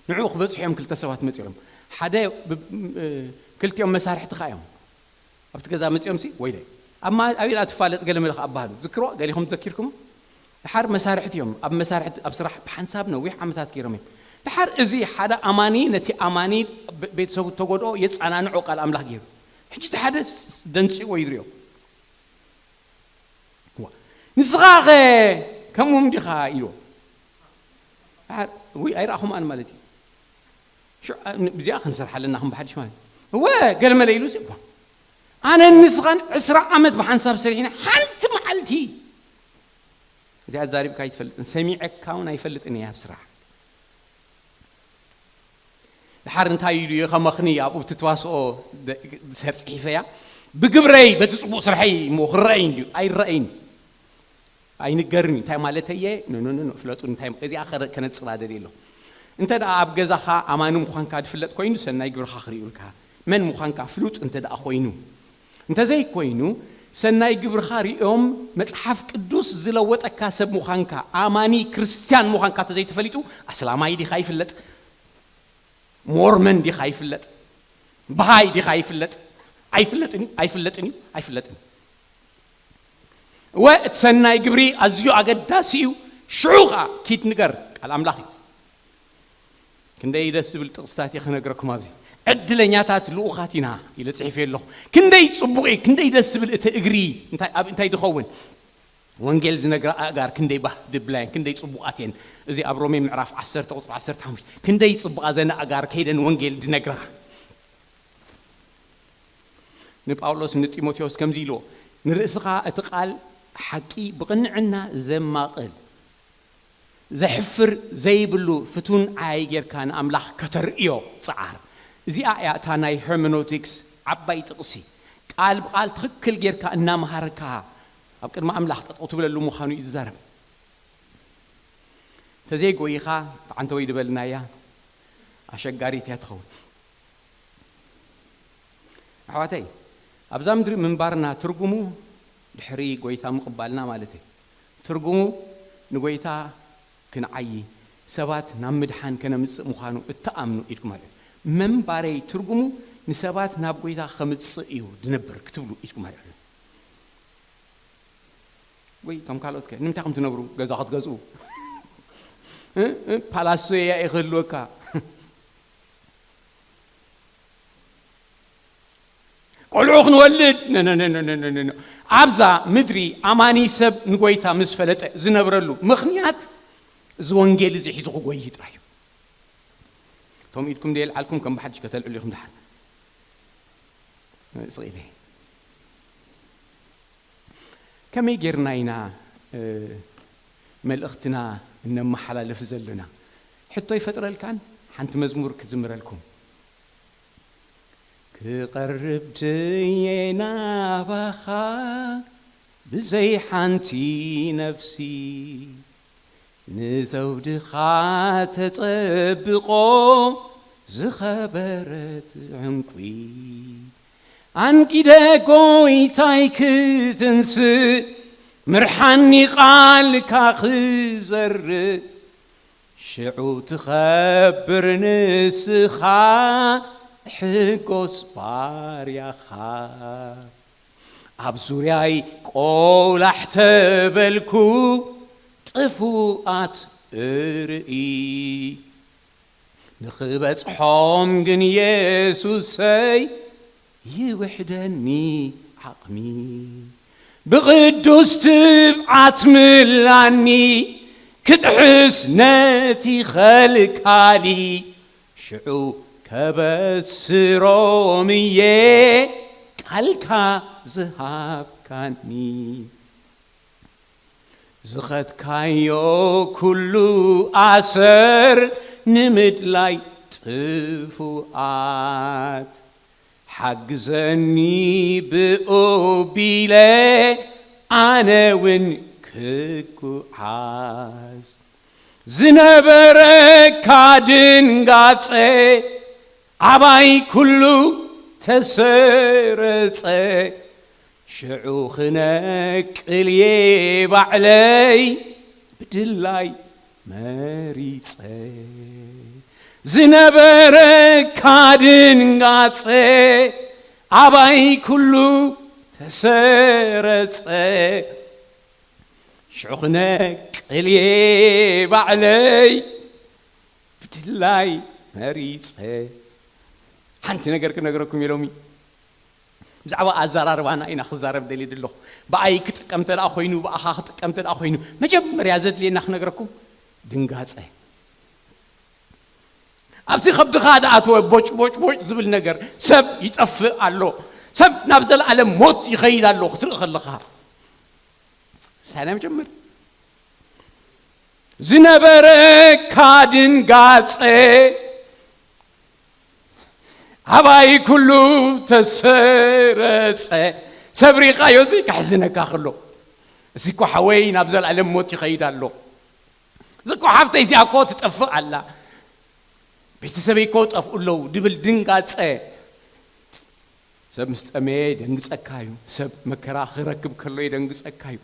ንዕኡ ክበጽሑ እዮም ክልተ ሰባት መጺኦም። ሓደ ብ-፣ እ፣ ክልቲኦም መሳርሕቲ ኸኣ እዮም። ኣብቲ ገዛ መጺኦም ሲ፣ "ወይለይ፣ ኣብ ማ-፣ ኣበይ ደኣ ትፋለጥ?" ገለ መለ ከኣ ኣባህሉ። ዝክርዋ፣ ገሊኹም ዘኪርኩም? ድሓር መሳርሕቲ እዮም። ኣብ መሳርሕቲ፣ ኣብ ስራሕ ብሓንሳብ ነዊሕ ዓመታት ገይሮም እዮም። ድሓር እዚ ሓደ ኣማኒ ነቲ ኣማኒ ብ-፣ ቤተሰቡ እተጎድኦ የጸናንዖ ቃል ኣምላኽ ገይሩ። ሕጂ እቲ ሓደ ስ-፣ ደንጺዎ እዩ ዝሪኦ። ዋ፣ "ንስኻ ኸ ከምኦም ዲኻ?" ኢልዎ። ድሓር፣ "ውይ፣ ኣይረኣኹምኣን" ማለት እዩ። ሽዑ፣ እ፣ ን-፣ ብዚኣ ክንሰርሓ ኣለና፣ ከም ብሓድሽ ማለት። "እወ፣ ገለመለ" ኢሉ ሲ፣ ዋ፣ ኣነን ንስኻን ዕስራ ዓመት ብሓንሳብ ሰሪሕና፣ ሓንቲ መዓልቲ እዚኣ ዛሪብካ ኣይትፈልጥን፣ ሰሚዐካ እውን ኣይፈልጥን እየ ኣብ ስራሕ። ድሓር እንታይ ኢሉ እዩ ከመኽኒ ኣብኡ ብትትዋስኦ ደ-፣ ሰር ጽሒፈያ፣ "ብግብረይ በቲ ጽቡቕ ስርሐይ እሞ ክረኣይ እንድዩ፣ ኣይረኣይን እዩ። ኣይንገርን እዩ። እንታይ ማለተይ እየ? ኖ፣ ኖ፣ ኖ፣ ኖ፣ ፍለጡ፣ እንታይ፣ እዚኣ ከረ-፣ ከነጽራ ደልየ ኣለኹ። እንተ ደኣ ኣብ ገዛኻ ኣማኒ ምዃንካ ዝፍለጥ ኮይኑ፣ ሰናይ ግብርኻ ክርእዩልካ፣ መን ምዃንካ ፍሉጥ እንተ ደኣ ኮይኑ፣ እንተ ዘይኮይኑ፣ ሰናይ ግብርኻ ሪኦም መጽሓፍ ቅዱስ ዝለወጠካ ሰብ ምዃንካ፣ ኣማኒ ክርስትያን ምዃንካ እንተ ዘይተፈሊጡ፣ ኣስላማይ ዲኻ ይፍለጥ፣ ሞርመን ዲኻ ይፍለጥ፣ በሃይ ዲኻ ይፍለጥ፣ ኣይፍለጥን እዩ፣ ኣይፍለጥን እዩ፣ ኣይፍለጥን እዩ። እወ፣ እቲ ሰናይ ግብሪ ኣዝዩ ኣገዳሲ እዩ። ሽዑ ኸኣ ኪድ ንገር፣ ቃል ኣምላኽ እዩ። ክንደይ ደስ ዝብል ጥቕስታት እየ ክነግረኩም ኣብዚ። ዕድለኛታት ልኡኻት ኢና ኢለ ጽሒፈ ኣለኹ። ክንደይ ጽቡቕ እዩ፣ ክንደይ ደስ ዝብል እቲ እግሪ፣ እንታይ፣ ኣብ እንታይ ዝኸውን? ወንጌል ዝነግራ ኣእጋር ክንደይ ባህ ድብላየን፣ ክንደይ ጽቡቓት እየን። እዚ ኣብ ሮሜ ምዕራፍ ዓሰርተ ቁጽሪ ዓሰርተ ሓሙሽተ፣ ክንደይ ጽቡቓ ዘን ኣእጋር ከይደን ወንጌል ዝነግራ። ንጳውሎስ ንጢሞቴዎስ ከምዚ ኢልዎ፣ "ንርእስኻ እቲ ቃል ሓቂ ብቕንዕና ዘማቕል፣ ዘሕፍር ዘይብሉ ፍቱን ዓይ ጌርካ ንኣምላኽ ከተርእዮ ጸዓር።" እዚኣ እያ እታ ናይ ሄርሜኖቲክስ ዓባይ ጥቕሲ። ቃል ብቓል ትኽክል ጌርካ እናመሃረካ ኣብ ቅድሚ ኣምላኽ ጠጠው ትብለሉ ምዃኑ እዩ ዝዛረብ። እንተዘይጎይኻ፣ ተዓንተወይ ድበልናያ፣ ኣሸጋሪት እያ ትኸውን። ኣሕዋተይ፣ ኣብዛ ምድሪ ምንባርና ትርጉሙ ድሕሪ ጎይታ ምቕባልና ማለት እዩ። ትርጉሙ ንጎይታ ክንዓዪ፣ ሰባት ናብ ምድሓን ከነምጽእ ምዃኑ እትኣምኑ ኢልኩም ማለት እዩ። ምንባረይ ትርጉሙ ንሰባት ናብ ጎይታ ከምጽእ እዩ ድነብር ክትብሉ ኢድኩም ኣልዕሉ። ወይ ከም ካልኦት ከ ንምንታይ ከም ትነብሩ? ገዛ ክትገዝኡ እ? እ? ፓላሶ እያ ይኽህልወካ። ቆልዑ ክንወልድ ነ- ነ- ነ- ነ- ነ- ነ- ነ- ነ- ኣብዛ ምድሪ ኣማኒ ሰብ ንጎይታ ምስ ፈለጠ ዝነብረሉ ምኽንያት እዚ ወንጌል እዚ ሒዙ ክጎይ ጥራይ እዩ። እቶም ኢድኩም ደየልዓልኩም ከም ብሓድሽ ከተልዕሉ ኢኹም። ደሓን ስቕ ኢለ። ከመይ ጌርና ኢና እ፣ መልእኽትና እነመሓላልፍ ዘለና? ሕቶ ይፈጥረልካን ሓንቲ መዝሙር ክዝምረልኩም። ክቐርብ ድየ ናባኻ ብዘይ ሓንቲ ነፍሲ፣ ንዘውድኻ ተጸብቆ ዝኸበረት ዕንቁ። ኣንጊደ ጎይታይ ክትንስእ፣ ምርሓኒ ቃልካ ክዘርእ፣ ሽዑ ትኸብር ንስኻ፣ ሕጎስ ባርያኻ። ኣብ ዙርያይ ቆላሕ ተበልኩ፣ ጥፉኣት እርኢ። ንኽበጽሖም ግን የሱሰይ ይውሕደኒ ዓቕሚ። ብቕዱስ ትብዓት ምላኒ፣ ክጥሕስ ነቲ ኸልካሊ። ሽዑ ከበስሮም እየ ቃልካ ዝሃብካኒ። ዝኸድካዮ ኩሉ ኣሰር ንምድላይ ጥፉኣት፣ ሓግዘኒ ብኡ ቢለ ኣነ እውን ክጉዓዝ። ዝነበረካ ድንጋጸ ኣባይ ኩሉ ተሰረጸ። ሽዑ ክነቅል እየ ባዕለይ ብድላይ መሪጸ። ዝነበረካ ድንጋጸ ኣባይ ኩሉ ተሰረጸ። ሽዑ ክነቅል እየ ባዕለይ ብድላይ መሪጸ። ሓንቲ ነገር ክነግረኩም እየ ሎሚ። ብዛዕባ ኣዘራርባና ኢና ክዛረብ ደልየ ዘለኹ። ብኣይ ክጥቀም እንተ ደኣ ኮይኑ፣ ብኣኻ ክጥቀም እንተ ደኣ ኮይኑ፣ መጀመርያ ዘድልየና ክነግረኩም ድንጋጸ። ኣብዚ ከብድኻ ዝኣተወ ቦጭ ቦጭ ቦጭ ዝብል ነገር፣ ሰብ ይጠፍእ ኣሎ፣ ሰብ ናብ ዘለኣለም ሞት ይኸይድ ኣሎ ክትርኢ ከለኻ፣ ሳና መጀመር ዝነበረካ ድንጋጸ ኣባይ ኩሉ ተሰረጸ። ሰብ ሪእኻዮ እዚ ከሕዝነካ ከሎ፣ እዚ እኮ ሓወይ ናብ ዘለኣለም ሞት ይኸይድ ኣሎ፣ እዚ እኮ ሓፍተይ እዚኣ እኮ ትጠፍእ ኣላ፣ ቤተሰበይ እኮ ጠፍኡ ኣለዉ ድብል ድንጋጸ። ሰብ ምስ ጠመየ የደንግጸካ እዩ። ሰብ መከራ ክረክብ ከሎ የደንግጸካ እዩ።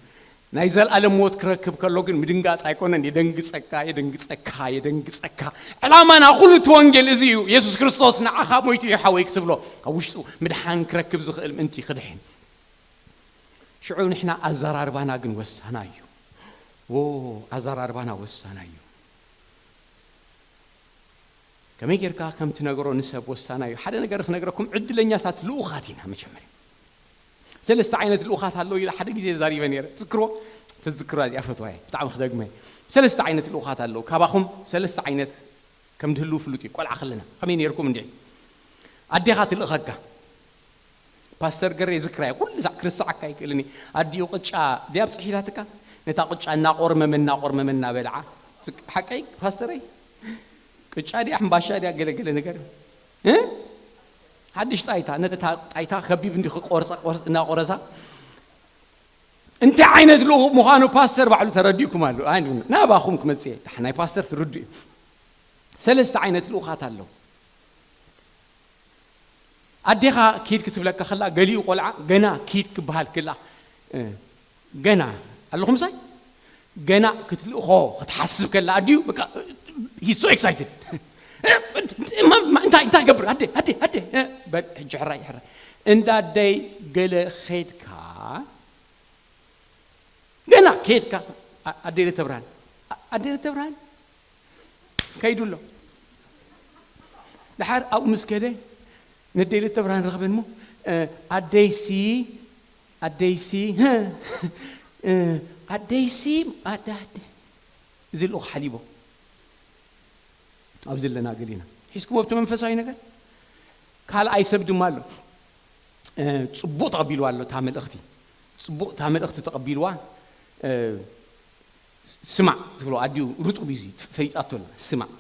ናይ ዘለኣለም ሞት ክረክብ ከሎ ግን ምድንጋጽ ኣይኮነን። የደንግጸካ፣ የደንግጸካ፣ የደንግጸካ። ዕላማና ኩሉ እቲ ወንጌል እዚ እዩ። የሱስ ክርስቶስ ንዓኻ ሞይቱ እዩ ሓወይ ክትብሎ፣ ኣብ ውሽጡ ምድሓን ክረክብ ዝኽእል ምእንቲ ክድሕን። ሽዑ ንሕና ኣዘራርባና ግን ወሳናይ እዩ። ዎ፣ ኣዘራርባና ወሳናይ እዩ። ከመይ ጌርካ ከም ትነግሮ ንሰብ ወሳናይ እዩ። ሓደ ነገር ክነግረኩም፣ ዕድለኛታት ልኡኻት ኢና። መጀመርያ ሰለስተ ዓይነት ልኡኻት ኣለዉ ኢለ ሓደ ግዜ ተዛሪበ ነይረ። ትዝክርዎ? ተዝክርዋ እዚኣ ፈትዋ እየ፣ ብጣዕሚ ክደግመ እየ። ሰለስተ ዓይነት ልኡኻት ኣለዉ። ካባኹም ሰለስተ ዓይነት ከም ዝህልዉ ፍሉጥ እዩ። ቆልዓ ከለና ከመይ ነይርኩም እንድዒ? ኣዴኻ ትልእኸካ። ፓስተር ገሬ ዝክራይ ኩሉ ዛዕ ክርስዓካ ይክእልኒ። ኣዲኡ ቅጫ ድያ ኣብፅሒላትካ? ነታ ቅጫ እናቆርመመ እናቆርመመ እናበልዓ። ዝክ-፣ ሓቀይ ፓስተረይ? ቅጫ ድያ ሕምባሻ ድያ ገለ ገለ ነገር? እ? ሓድሽ ጣይታ፣ ነታ ጣይታ ከቢብ እንዲ ክቆርጻ ቆርጽ እናቆረሳ። እንታይ ዓይነት ልኡኽ ምዃኑ ፓስተር ባዕሉ ተረዲእኩም ኣሎ። ኣይ፣ ናባኹም ክመጽእ እየ። ናይ ፓስተር ትርድኡ እዩ። ሰለስተ ዓይነት ልኡኻት ኣለዉ። ኣዴኻ ኪድ ክትብለካ ከላ፣ ገሊኡ ቆልዓ ገና ኪድ ክበሃል ከላ፣ እ፣ ገና ኣለኹም ምሳይ? ገና ክትልእኾ ክትሓስብ ከላ ኣዲኡ በቃ፣ he's so excited። እ፣ ማ- ማ- እንታይ እንታይ ገብር ኣደ ኣደ ኣደ እ፣ በል ሕጂ ሕራይ ሕራይ እንዳ ኣደይ ገለ ኸድካ ገና ከድካ ኣ- ኣደይ ለተብርሃን ኣ- ኣደይ ለተብርሃን ከይዱ ኣሎ። ድሓር ኣብኡ ምስ ከደ ነደይ ለተብርሃን ረኽበን እሞ እ፣ ኣደይሲ ኣደይሲ እ፣ ኣደይሲ ኣደ ኣደ እዚ ልኡኽ ሓሊቦ ኣብዚ ኣለና ገሊና ሒዝኩም ኣብቲ መንፈሳዊ ነገር ካልኣይ ሰብ ድማ ኣሎ። እ፣ ጽቡቕ ተቐቢልዋ ኣሎ እታ መልእኽቲ። ጽቡቕ እታ መልእኽቲ ተቐቢልዋ። እ፣ ስማዕ ትብሎ ኣዲኡ ርጡብ እዩ እዚ ፈሊጣቶ ኣላ። ስማዕ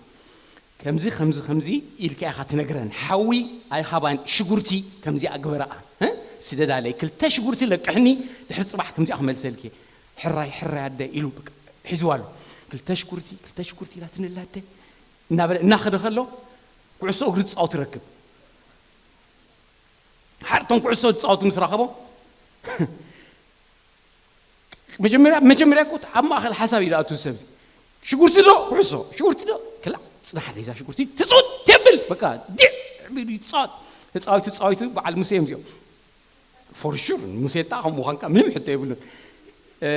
ከምዚ ከምዚ ከምዚ ኢልካ ኢኻ ትነግረን ሓዊ ኣይሃባን ሽጉርቲ ከምዚ ኣግበረኣ እ? ስደዳለይ ክልተ ሽጉርቲ ለቅሕኒ ድሕሪ ጽባሕ ከምዚኣ ክመልሰልኪ ሕራይ ሕራይ ኣደ ኢሉ በቃ ሒዝዋ ኣሎ። ክልተ ሽጉርቲ ክልተ ሽጉርቲ ኢላ ትንላ ኣደ እናበለ እናኸደ ከሎ ኩዕሶ እግሪ ዝጻወት ይረክብ። ሓርቶም ኩዕሶ ዝጻወቱ ምስ ረኸቦ መጀመርያ መጀመርያ እኮ ኣብ ማእኸል ሓሳብ እዩ ዝኣቱ ሰብ ሽጉርቲ ዶ ኩዕሶ ሽጉርቲ ዶ ክላ ጽናሓት ሒዛ ሽጉርቲ ትጹት የብል በቃ ዲዕ ቢሉ ይጻወት ተጻዊቱ ተጻዊቱ በዓል ሙሴ እዮም እዚኦም for sure ሙሴ ጣ ከም ምዃንካ ምንም ሕቶ የብሉን። እ፣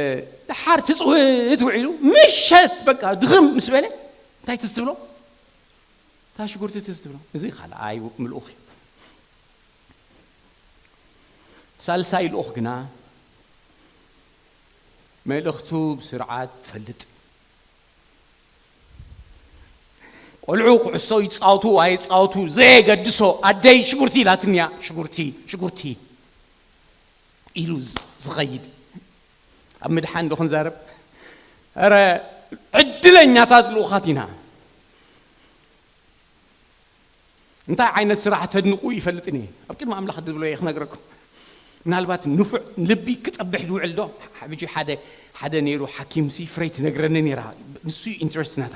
ድሓር ትጽውት ውዒሉ ምሸት በቃ ድኽም ምስ በለ እንታይ ትስትብሎ እታ ሽጉርቲ ትስትብሎ እዚ ካልኣይ ምልኡኽ እዩ። ሳልሳይ ልኡኽ ግና መልእኽቱ ብስርዓት ትፈልጥ። ቆልዑ ኩዕሶ ይጻወቱ ኣይጻወቱ ዘየገድሶ ኣደይ ሽጉርቲ ኢላትንያ ሽጉርቲ ሽጉርቲ ኢሉ ዝ- ዝኸይድ ኣብ ምድሓን ዶ ክንዛረብ ረ ዕድለኛታት ልኡኻት ኢና። እንታይ ዓይነት ስራሕ ተድንቑ ይፈልጥን እየ ኣብ ቅድሚ ኣምላኽ ዝብሎ እየ ክነግረኩም። ምናልባት ንፉዕ ልቢ ክጸብሕ ዝውዕል ዶ ሕጂ ሓደ ሓደ ነይሩ ሓኪምሲ ፍረይ ትነግረኒ ነይራ። ንሱ ኢንትረስት ናታ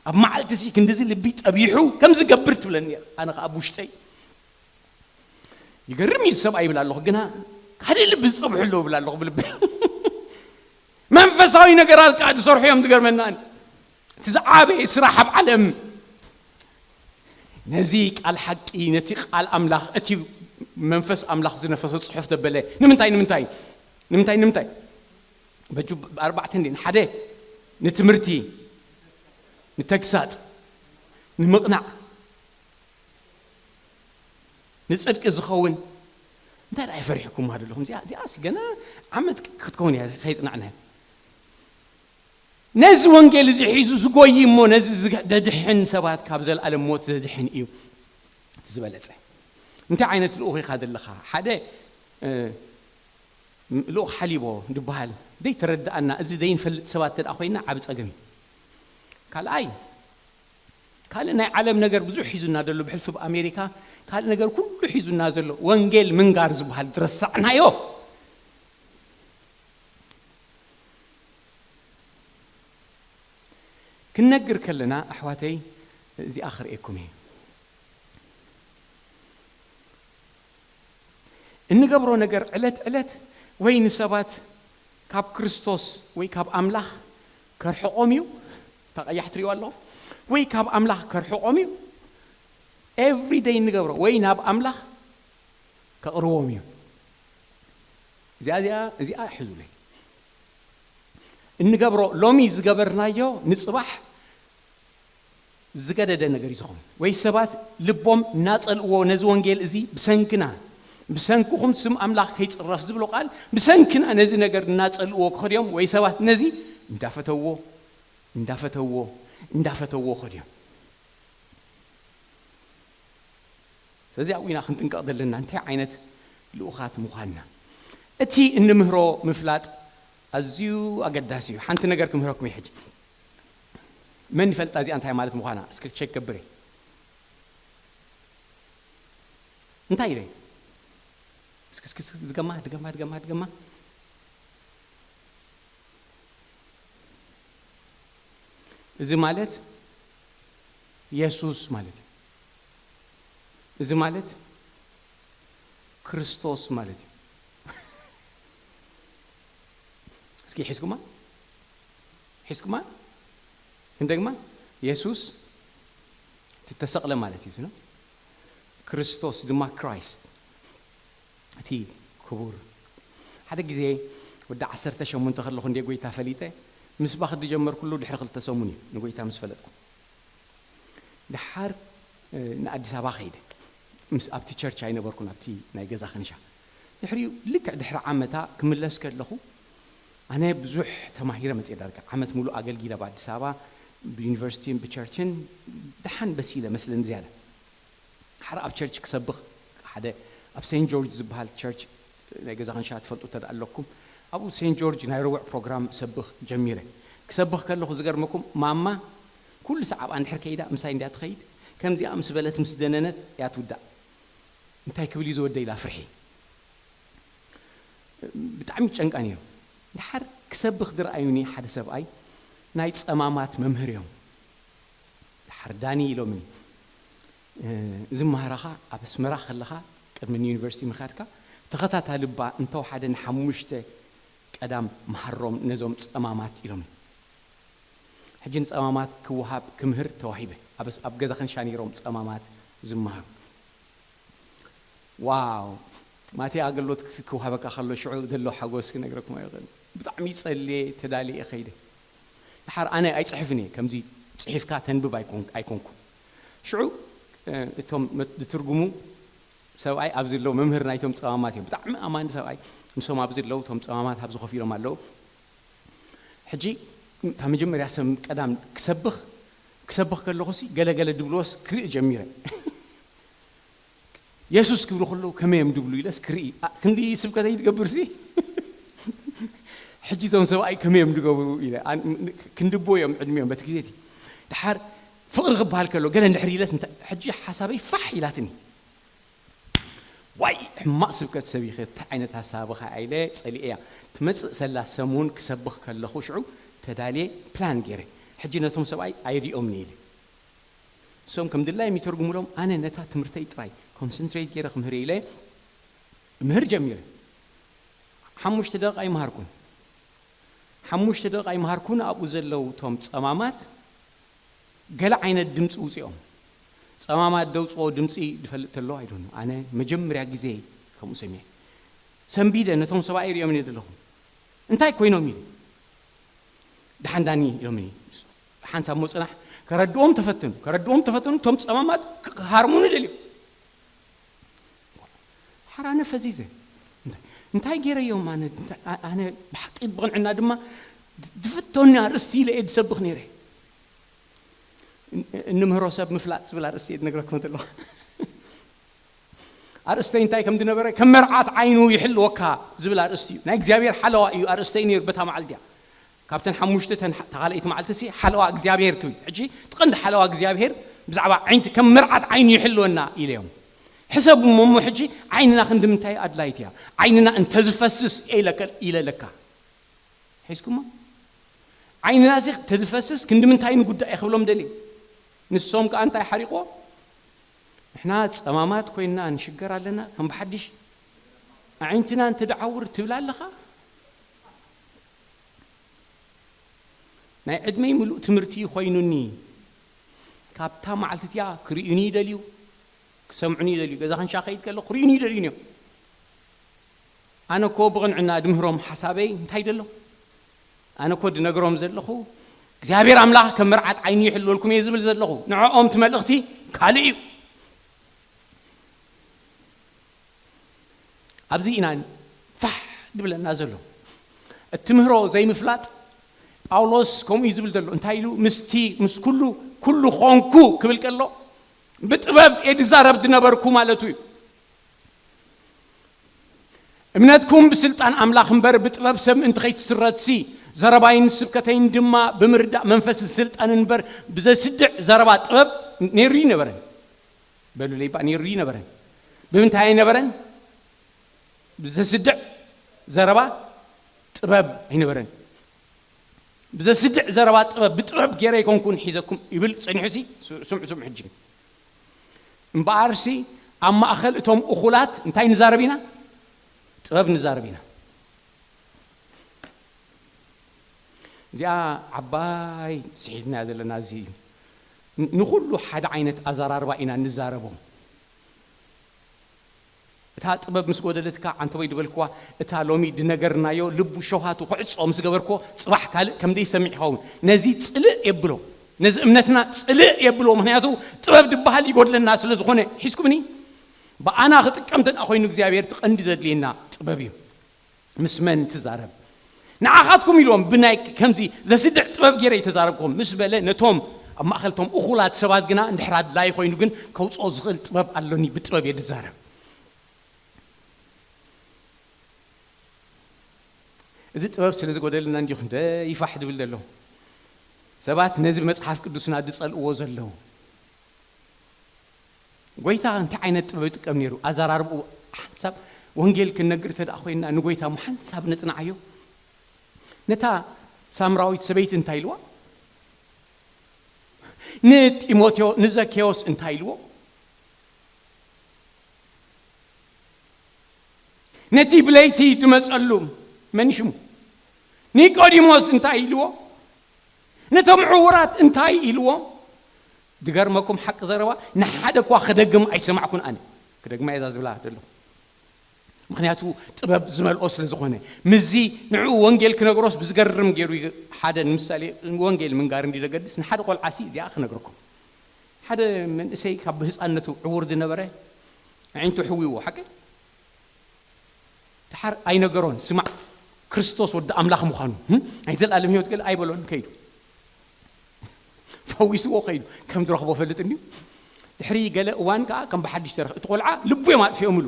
ኣብ መዓልቲ ሲ ክንዲዚ ልቢ ጠቢሑ ከም ዝገብር ትብለኒ ነይራ። ኣነ ከዓ ኣብ ውሽጠይ ይገርም እዩ ሰብኣይ ይብል ኣለኹ ግና ካልእ ልቢ ዝጸብሑ ኣለዉ ይብል ኣለኹ ብልቢ መንፈሳዊ ነገራት ከዓ ዝሰርሑ እዮም ዝገርመና እቲ ዝዓበየ ስራሕ ኣብ ዓለም ነዚ ቃል ሓቂ ነቲ ቃል ኣምላኽ እቲ መንፈስ ኣምላኽ ዝነፈሶ ፅሑፍ ዘበለ ንምንታይ ንምንታይ ንምንታይ ንምንታይ በጁ ኣርባዕተ እንዲ ሓደ ንትምህርቲ ንተግሳፅ ንምቕናዕ ንፅድቂ ዝኸውን እንታይ ደኣ ይፈሪሕኩም ኣለኹም እዚኣ እዚኣ ገና ዓመት ክትከውን እያ ከይፅናዕና ነዚ ወንጌል እዚ ሒዙ ዝጎይ እሞ ነዚ ዘድሕን ሰባት ካብ ዘለኣለም ሞት ዘድሕን እዩ እቲ ዝበለፀ እንታይ ዓይነት ልኡኽ ኢኻ ዘለኻ ሓደ ልኡኽ ሓሊቦ ዝበሃል ዘይተረድኣና እዚ ዘይንፈልጥ ሰባት ተደኣ ኮይና ዓብ ፀገም እዩ ካልኣይ ካልእ ናይ ዓለም ነገር ብዙሕ ሒዙና ዘሎ ብሕልፊ ብ ኣሜሪካ ካልእ ነገር ኩሉ ሒዙና ዘሎ ወንጌል ምንጋር ዝበሃል ዝረሳዕናዮ ክንነግር ከለና ኣሕዋተይ እዚኣ ክርእየኩም እየ እንገብሮ ነገር ዕለት ዕለት ወይ ንሰባት ካብ ክርስቶስ ወይ ካብ ኣምላኽ ከርሕቖም እዩ እታ ቀያሕ ትሪእዋ ኣለኹም ወይ ካብ ኣምላኽ ከርሕቖም እዩ every day እንገብሮ ወይ ናብ ኣምላኽ ከቕርቦም እዩ እዚኣ እዚኣ እዚኣ ሕዙለይ እንገብሮ ሎሚ ዝገበርናዮ ንፅባሕ ዝገደደ ነገር እዩ ዝኸውን ወይ ሰባት ልቦም እናፀልእዎ ነዚ ወንጌል እዚ ብሰንክና ብሰንክኹም ስም ኣምላኽ ከይፅረፍ ዝብሎ ቃል ብሰንክና ነዚ ነገር እናፀልእዎ ክኸድዮም ወይ ሰባት ነዚ እንዳፈተዎ እንዳፈተዎ እንዳፈተዎ ኸድዮም ስለዚ ኣብኡ ኢና ክንጥንቀቕ ዘለና እንታይ ዓይነት ልኡኻት ምዃንና እቲ እንምህሮ ምፍላጥ ኣዝዩ ኣገዳሲ እዩ ሓንቲ ነገር ክምህረኩም እዩ ሕጂ መን ይፈልጣ እዚኣ እንታይ ማለት ምዃና እስኪ ቸክ ገብር እንታይ ኢለ እስኪ እስኪ እስኪ ድገማ ድገማ ድገማ ድገማ እዚ ማለት የሱስ ማለት እዩ እዚ ማለት ክርስቶስ ማለት እዩ እስኪ ሒዝኩማ ሒዝኩማ ክንደግማ የሱስ እቲ ተሰቕለ ማለት እዩ ነው። ክርስቶስ ድማ ክራይስት እቲ ክቡር። ሓደ ግዜ ወዲ ዓሰርተ ሸሞንተ ከለኹ እንደ ጎይታ ፈሊጠ ምስባኽ ዝጀመርኩሉ ድሕሪ ክልተ ሰሙን እዩ ንጎይታ ምስ ፈለጥኩ። ድሓር ንኣዲስ ኣበባ ኸይደ ምስ ኣብቲ ቸርች ኣይነበርኩን ኣብቲ ናይ ገዛ ክንሻ። ድሕሪኡ ልክዕ ድሕሪ ዓመታ ክምለስ ከለኹ ኣነ ብዙሕ ተማሂረ መፅየ። ዳርጋ ዓመት ሙሉእ ኣገልጊለ ኣብ ኣዲስ ኣበባ ብዩኒቨርሲቲን ብቸርችን ደሓን በሲለ መስለን ዝያዳ። ሓደ ኣብ ቸርች ክሰብኽ ሓደ ኣብ ሴንት ጆርጅ ዝበሃል ቸርች ናይ ገዛ ክንሻ ትፈልጡ እንተ ኣለኩም ኣብኡ ሴንት ጆርጅ ናይ ረቡዕ ፕሮግራም ሰብኽ ጀሚረ። ክሰብኽ ከለኹ ዝገርመኩም ማማ ኩሉ ሰዓብ ኣንድሕር ከይዳ ምሳይ እንድያ ትኸይድ። ከምዚኣ ምስ በለት ምስ ደነነት እያ ትውዳእ። እንታይ ክብል እዩ ዝወደ ኢላ ፍርሒ። ብጣዕሚ ጨንቃ ነይሩ። ድሓር ክሰብኽ ዝረኣዩኒ ሓደ ሰብኣይ ናይ ጸማማት መምህር እዮም። ድሓር ዳኒ ኢሎምኒ፣ "እዚ መሃራኻ ኣብ ኣስመራ ከለኻ ቅድሚ ንዩኒቨርሲቲ ምኻድካ ተኸታታሊ እባ እንተወሓደ ንሓሙሽተ ቀዳም መሃሮም ነዞም ጸማማት" ኢሎምኒ። ሕጂ ንጸማማት ክወሃብ ክምህር ተዋሂበ። ኣብ ገዛ ክንሻ ነይሮም ጸማማት ዝመሃሩ። ዋው! ማቴ ኣገልግሎት ክስ- ክወሃበካ ከሎ ሽዑ ዘሎ ሓጎስ ክነግረኩም ኣይኽእልን። ብጣዕሚ ጸልየ ተዳልየ ከይደ። ድሓር ኣነ ኣይጽሕፍን እየ፣ ከምዚ ጽሒፍካ ተንብብ ኣይኮን- ኣይኮንኩን። ሽዑ እ፣ እቶም መ- ዝትርጉሙ ሰብኣይ ኣብዚ ኣለዉ፣ መምህር ናይቶም ጸማማት እዮም። ብጣዕሚ ኣማኒ ሰብኣይ፣ ምስኦም ኣብዚ ኣለዉ፣ እቶም ጸማማት ኣብዚ ኮፍ ኢሎም ኣለዉ። ሕጂ እታ መጀመርያ ሰብ ቀዳም ክሰብኽ ክሰብኽ ከለኹሲ ገለገለ ድብልዎስ ክርኢ ጀሚረ። የሱስ ክብሉ ከለዉ ከመይ እዮም ድብሉ ኢለስ ክርኢ። ኣ- ክንዲ ስብከተይ ድገብርሲ ሕጂ እዞም ሰብኣይ ከመይ እዮም ድገብሩ ኢለ ኣን- ክንድቦ እዮም ዕድሚኦም በቲ ግዜ እቲ። ድሓር ፍቕሪ ክበሃል ከሎ ገለ እንድሕር ኢለስ እንተ- ሕጂ ሓሳበይ ፋሕ ኢላትኒ። ዋይ ሕማቕ ስብከት ሰቢኸ እንታይ ዓይነት ሃሳብኻ ኢለ ጸሊኤያ። ትመጽእ ሰላ ሰሙን ክሰብኽ ከለኹ ሽዑ ተዳልየ ፕላን ገይረ። ሕጂ ነቶም ሰብኣይ ኣይሪኦምን ኢለ። እሶም ከም ድላዮም ይተርጉሙሎም፣ ኣነ ነታ ትምህርተይ ጥራይ ኮንሰንትሬት ገይረ ክምህር ኢለ ምህር ጀሚረ። ሓሙሽተ ደቂቕ ኣይመሃርኩን። ሓሙሽተ ደቂቕ ኣይመሃርኩን ኣብኡ ዘለዉ እቶም ጸማማት ገለ ዓይነት ድምፂ ውፅኦም። ፀማማት ደውፅኦ ድምፂ ድፈልጥ ተሎ ኣይዶን። ኣነ መጀመርያ ግዜ ከምኡ ሰሚዐ። ሰንቢደ ነቶም ሰብኣይ ሪኦም እየ ዘለኹ። እንታይ ኮይኖም ኢለ። ደሓን ዳኒ ኢሎምኒ። ሓንሳብ ሞ ፅናሕ ከረድኦም ተፈተኑ። ከረድኦም ተፈተኑ። እቶም ፀማማት ክሃርሙኒ ደልዮም። ሓራነ ፈዚዘ እንታይ ገይረዮም? ኣነ ኣነ ብሓቂ ብቕንዕና ድማ ድፍቶኒ ኣርእስቲ ኢለ እየ ዝሰብኽ ነይረ። እንምህሮ ሰብ ምፍላጥ ዝብል ኣርእስቲ እየ ዝነግረኩም ዘለኹ። ኣርእስተይ እንታይ ከም ዝነበረ፣ ከም መርዓት ዓይኑ ይሕልወካ ዝብል ኣርእስቲ እዩ። ናይ እግዚኣብሔር ሓለዋ እዩ ኣርእስተይ ነይሩ በታ መዓልቲ እያ። ካብተን ሓሙሽተ ተን ተኻልኣይቲ መዓልቲ ሲ ሓለዋ እግዚኣብሔር ክብል። ሕጂ ትቐንዲ ሓለዋ እግዚኣብሔር ብዛዕባ ዓይንቲ ከም መርዓት ዓይኑ ይሕልወና ኢለዮም። ሕሰቡ እሞ፣ እሞ ሕጂ ዓይንና ክንዲ ምንታይ ኣድላይት እያ? ዓይንና እንተዝፈስስ ኢለካ ኢለ ለካ ሒዝኩሞ። ዓይንና ሲ ተዝፈስስ ክንዲ ምንታይ ንጉዳእ ክብሎም ደልየ። ንሶም ከኣ እንታይ ሓሪቆ? ንሕና ጸማማት ኮይንና ንሽገር ኣለና፣ ከም ብሓድሽ ኣዒንትና እንተ ደዓውር ትብል ኣለኻ። ናይ ዕድመይ ምሉእ ትምህርቲ ኮይኑኒ። ካብታ መዓልቲ እቲኣ ክርእዩኒ ይደልዩ፣ ክሰምዑኒ ይደልዩ። ገዛ ክንሻ ከይድ ከሎ ክርእዩኒ ይደልዩ እዮም። ኣነ እኮ ብቕንዕና ድምህሮም ሓሳበይ እንታይ ደሎ? ኣነ እኮ ድነግሮም ዘለኹ እግዚኣብሔር ኣምላኽ ከም መርዓት ዓይኒ ይሕልወልኩም እየ ዝብል ዘለኹ። ንዕኦም እቲ መልእኽቲ ካልእ እዩ። ኣብዚ ኢና ፋሕ ድብለና ዘሎ። እቲ ምህሮ ዘይምፍላጥ ጳውሎስ ከምኡ እዩ ዝብል ዘሎ። እንታይ ኢሉ? ምስቲ ምስ ኩሉ ኩሉ ኾንኩ ክብል ከሎ ብጥበብ እየ ድዛረብ ድነበርኩ ማለቱ እዩ። እምነትኩም ብስልጣን ኣምላኽ እምበር ብጥበብ ሰብ ምእንቲ ከይትስረትሲ፣ ዘረባይን ስብከተይን ድማ ብምርዳእ መንፈስን ስልጣንን እምበር ብዘስድዕ ዘረባ ጥበብ ነይሩ ይነበረን። በሉለይ እባ፣ ነይሩ ይነበረን። ብምንታይ ኣይነበረን? ብዘስድዕ ዘረባ ጥበብ ኣይነበረን። ብዘስድዕ ዘረባ ጥበብ፣ ብጥበብ ገይረ ኣይኮንኩን ሒዘኩም ይብል ጸኒሑሲ። ስ- ስምዑ፣ ስምዑ ሕጂ። እምበኣርሲ ኣብ ማእከል እቶም እኹላት እንታይ ንዛረብ ኢና? ጥበብ ንዛረብ ኢና። እዚኣ ዓባይ ስሒትና ዘለና እዚ እዩ። ንኹሉ ሓደ ዓይነት ኣዘራርባ ኢና እንዛረቦ። እታ ጥበብ ምስ ጎደለትካ፣ ዓንተቦይ ዝበልክዋ፣ እታ ሎሚ ድነገርናዮ ልቡ ሸውሃቱ ክዕጾ ምስ ገበርክዎ፣ ጽባሕ ካልእ ከም ደይሰምዕ ይኸውን። ነዚ ጽልእ የብሎ። ነዚ እምነትና ጽልእ የብሎ። ምኽንያቱ ጥበብ ድበሃል ይጎድለና ስለ ዝኾነ። ሒዝኩምኒ? ብኣና ክጥቀም እንተ ደኣ ኮይኑ እግዚኣብሔር እቲ ቀንዲ ዘድልየና ጥበብ እዩ። ምስ መን ትዛረብ? ንዓኻትኩም ኢልዎም ብናይ ከምዚ ዘስድዕ ጥበብ ገይረ ይተዛረብኩም ምስ በለ ነቶም ኣብ ማእኸልቶም እኹላት ሰባት ግና እንድሕር ኣድላይ ኮይኑ ግን ከውፅኦ ዝኽእል ጥበብ ኣሎኒ፣ ብጥበብ እየ ዝዛረብ። እዚ ጥበብ ስለ ዝጎደልና እንዲኹ እንደ ይፋሕ ድብል ዘሎ ሰባት ነዚ መጽሓፍ ቅዱስና ዝጸልእዎ ዘለዉ። ጎይታ እንታይ ዓይነት ጥበብ ይጥቀም ነይሩ? ኣዘራርብኡ ሓንሳብ ወንጌል ክንነግር እንተ ደኣ ኮይንና ንጎይታ እሞ ሓንሳብ ነጽንዓዮ። ነታ ሳምራዊት ሰበይቲ እንታይ ኢልዋ? ንጢሞቴዎ ንዘኬዎስ እንታይ ኢልዎ? ነቲ ብለይቲ ድመጸሉ መን ሽሙ? ኒቆዲሞስ እንታይ ኢልዎ? ነቶም ዕዉራት እንታይ ኢልዎም? ድገርመኩም ሓቂ ዘረባ ንሓደ እኳ ክደግም ኣይሰማዕኩን ኣነ። ክደግማ እየ እዛ ዝብላ ዘለኹ። ምኽንያቱ ጥበብ ዝመልኦ ስለ ዝኾነ። ምስዚ ንዕኡ ወንጌል ክነግሮስ ብዝገርም ገይሩ ዩ ሓደ ንምሳሌ ወንጌል ምንጋር እንዲ ደገድስ ንሓደ ቆልዓሲ እዚኣ ክነግረኩም። ሓደ መንእሰይ ካብ ብህፃንነቱ ዕውር ዝነበረ ኣዒንቱ ሕዊዎ ሓቂ ድሓር ኣይነገሮን። ስማዕ ክርስቶስ ወዲ ኣምላኽ ምዃኑ ናይ ዘላለም ህይወት ገለ ኣይበሎን ከይዱ ፈዊስዎ ከይዱ ከም ዝረኽቦ ፈልጥ እንዲዩ። ድሕሪ ገለ እዋን ከዓ ከም ብሓድሽ ተረኽ እቲ ቆልዓ ልቡ እዮም ኣጥፊኦምሉ።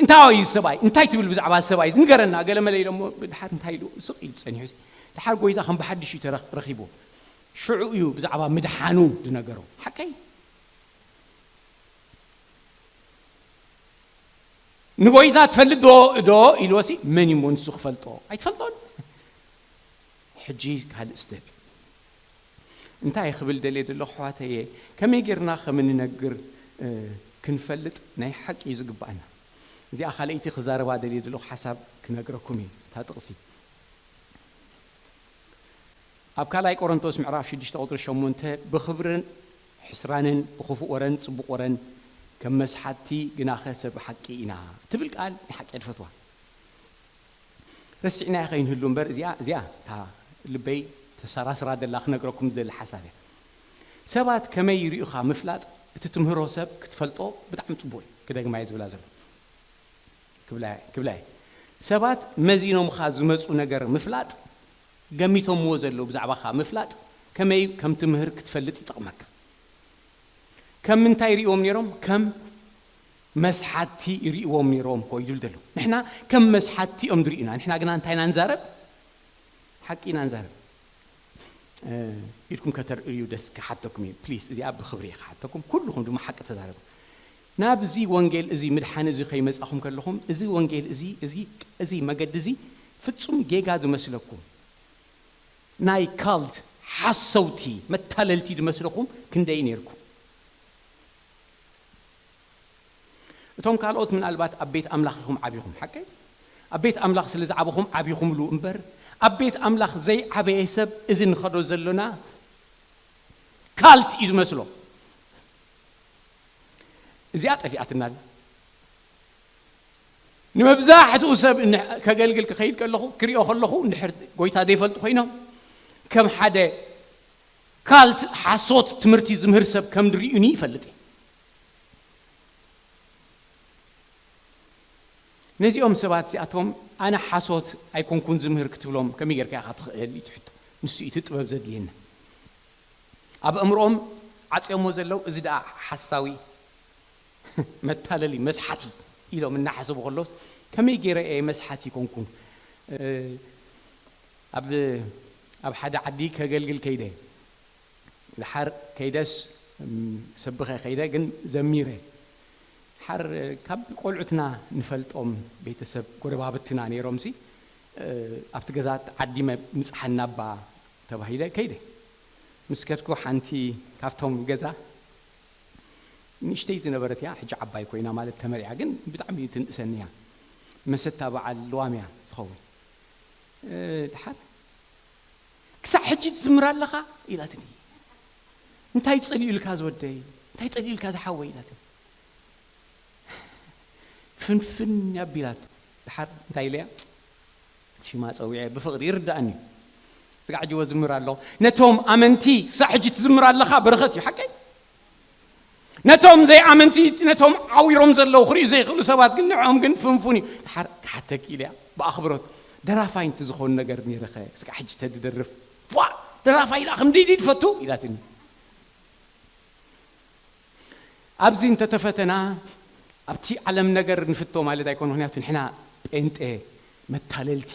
እንታይ እዩ ሰብኣይ እንታይ ትብል ብዛዕባ ሰብኣይ ዝንገረና ገለ መለ ኢሎሞ ድሓር እንታይ ኢሉ ስቕ ኢሉ ጸኒሑ። ድሓር ጎይታ ከም ብሓድሽ እዩ ተረኽ- ረኺቡ ሽዑ እዩ ብዛዕባ ምድሓኑ ዝነገሮ። ሓቀይ ንጎይታ ትፈልጥ ዶ ዶ ኢልዎ ሲ መን እሞ ንሱ ክፈልጦ ኣይትፈልጦን። ሕጂ ካልእ ስተብ እንታይ ክብል ደልየ ዘለኹ ኣሕዋተየ ከመይ ጌርና ከም እንነግር ክንፈልጥ ናይ ሓቂ እዩ ዝግባኣና። እዚኣ ካልኣይቲ ክዛረባ ደልየ ዘለኹ ሓሳብ ክነግረኩም እየ። እታ ጥቕሲ ኣብ ካልኣይ ቆሮንቶስ ምዕራፍ ሽዱሽተ ቁፅሪ ሸሞንተ ብኽብርን ሕስራንን ብኽፉእ ወረን ፅቡቕ ወረን ከም መስሓቲ ግናኸ ሰብ ሓቂ ኢና ትብል ቃል ናይ ሓቂ ድፈትዋ። ረሲዕናያ ከይንህሉ እምበር እዚኣ እዚኣ እታ ልበይ ተሰራስራ ደላ ክነግረኩም ዝደሊ ሓሳብ እያ። ሰባት ከመይ ይርእዩኻ ምፍላጥ እቲ ትምህሮ ሰብ ክትፈልጦ ብጣዕሚ ፅቡቅ እዩ። ክደግማ እየ ዝብላ ዘሎ ክብላ እየ። ሰባት መዚኖምኻ ዝመፁ ነገር ምፍላጥ ገሚቶምዎ ዘለዉ ብዛዕባኻ ምፍላጥ ከመይ ከም ትምህር ክትፈልጥ ይጠቕመካ። ከም ምንታይ ይርእዎም ነይሮም? ከም መስሓቲ ይርእዎም ነይሮም እኮ ይብል ዘሎ። ንሕና ከም መስሓቲ እዮም ዝርእዩና። ንሕና ግና እንታይ ኢና ንዛረብ? ሓቂ ኢና ንዛረብ። ኢድኩም ከተርእዩ ደስ ክሓተኩም እዩ ፕሊስ። እዚኣ ብክብሪ እየ ክሓተኩም። ኩልኹም ድማ ሓቂ ተዛረቡ። ናብዚ ወንጌል እዚ ምድሓን እዚ ከይመጻኹም ከለኹም እዚ ወንጌል እዚ እዚ እዚ መገዲ እዚ ፍጹም ጌጋ ዝመስለኩም ናይ ካልት ሓሰውቲ መታለልቲ ዝመስለኹም ክንደይ ነይርኩም? እቶም ካልኦት ምናልባት ኣብ ቤት ኣምላኽ ኢኹም ዓቢኹም ሓቀይ ኣብ ቤት ኣምላኽ ስለ ዝዓበኹም ዓቢኹምሉ እምበር ኣብ ቤት ኣምላኽ ዘይዓበየ ሰብ እዚ ንኸዶ ዘሎና ካልት እዩ ዝመስሎ። እዚኣ ጠፊኣትና ንመብዛሕትኡ ሰብ ከገልግል ክኸይድ ከለኹ ክሪኦ ከለኹ እንድሕር ጎይታ ዘይፈልጡ ኮይኖም ከም ሓደ ካልት ሓሶት ትምህርቲ ዝምህር ሰብ ከም ድርእዩኒ ይፈልጥ እየ። ነዚኦም ሰባት እዚኣቶም ኣነ ሓሶት ኣይኮንኩን ዝምህር ክትብሎም ከመይ ጌርካ ኢኻ ትኽእል እዩ ትሕቶ። ንሱ እዩ እቲ ጥበብ ዘድልየና። ኣብ ኣእምሮኦም ዓፅዮሞ ዘለዉ እዚ ደኣ ሓሳዊ መታለሊ መስሓቲ ኢሎም እናሓሰቡ ከለውስ ከመይ ገይረ እየ መስሓቲ ይኮንኩ? ኣብ ኣብ ሓደ ዓዲ ከገልግል ከይደ ድሓር ከይደስ ሰብኸ ከይደ ግን ዘሚረ ሓር ካብ ቆልዑትና ንፈልጦም ቤተሰብ ጎረባብትና ነይሮም ሲ ኣብቲ ገዛ ዓዲ ምፅሓና ባ ተባሂለ ከይደ ምስ ከድኩ ሓንቲ ካብቶም ገዛ ንእሽተይ ዝነበረት እያ ሕጂ ዓባይ ኮይና ማለት ተመሪዓ ግን ብጣዕሚ ትንእሰኒ እያ መሰታ በዓል ልዋም እያ ትኸውን ድሓር ክሳዕ ሕጂ ትዝምር ኣለኻ ኢላትኒ እንታይ ጸሊኡ ኢልካ ዝወደይ? እንታይ ጸሊኡ ኢልካ ዝሓወይ? ኢላትኒ። ፍንፍን ኣቢላቶ። ድሓር እንታይ ኢለያ? ሽማ ጸዊዐ ብፍቕሪ ይርዳእኒ። ስጋዕ ጅወ ዝምር ኣለኹ። ነቶም ኣመንቲ ክሳዕ ሕጂ ትዝምር ኣለኻ፣ በረኸት እዩ። ሓቀይ? ነቶም ዘይኣመንቲ፣ ነቶም ዓዊሮም ዘለዉ፣ ክርእዩ ዘይኽእሉ ሰባት ግን ንዕኦም ግን ፍንፉን እዩ። ድሓር ክሓተኪ ኢለያ ብኣኽብሮት፣ ደራፋይ እንተዝኾን ነገር ነይረኸ፣ ስጋዕ ሕጂ ተድደርፍ። ዋ፣ ደራፋይ ኢላ ከም ድይድይ ትፈቱ? ኢላትኒ። ኣብዚ እንተተፈተና፣ ኣብቲ ዓለም ነገር ንፍቶ ማለት ኣይኮነ። ምክንያቱ ንሕና ጴንጤ፣ መታለልቲ፣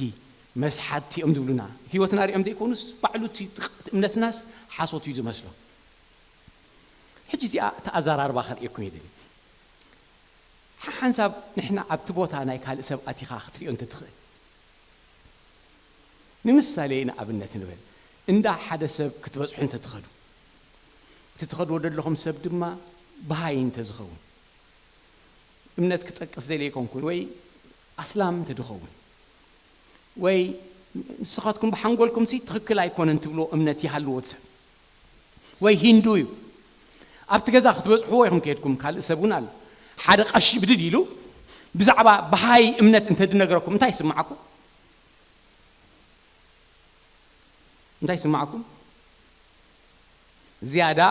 መስሓትቲ እዮም ዝብሉና። ህይወትና ሪኦም ዘይኮኑስ፣ ባዕሉ እቲ ጥቕ-፣ እቲ እምነትናስ ሓሶት እዩ ዝመስሎ። ሕጂ እዚኣ እቲ ኣዘራርባ ከርእየኩም ይደሊ። ሓ-፣ ሓንሳብ ንሕና ኣብቲ ቦታ ናይ ካልእ ሰብ ኣቲኻ ክትሪኦ እንተትኽእል። ንምሳሌ ንኣብነት ንበል፣ እንዳ ሓደ ሰብ ክትበጽሑ እንተትኸዱ፣ እቲ ትኸድዎ ዘለኹም ሰብ ድማ በሃይ እንተዝኸውን፣ እምነት ክጠቅስ ደልየ ኣይኮንኩን፣ ወይ ኣስላም እንተዝኸውን፣ ወይ ንስኻትኩም ብሓንጎልኩም ሲ ትኽክል ኣይኮነን ትብልዎ እምነት ይሃልዎ እቲ ሰብ፣ ወይ ሂንዱ እዩ። ኣብቲ ገዛ ክትበጽሕዎ ኢኹም ከይድኩም፣ ካልእ ሰብ እውን ኣሎ። ሓደ ቀሺ ብድድ ኢሉ ብዛዕባ በሃይ እምነት እንተድነግረኩም እንታይ ይስምዓኩም? እንታይ ይስምዓኩም? ዝያዳ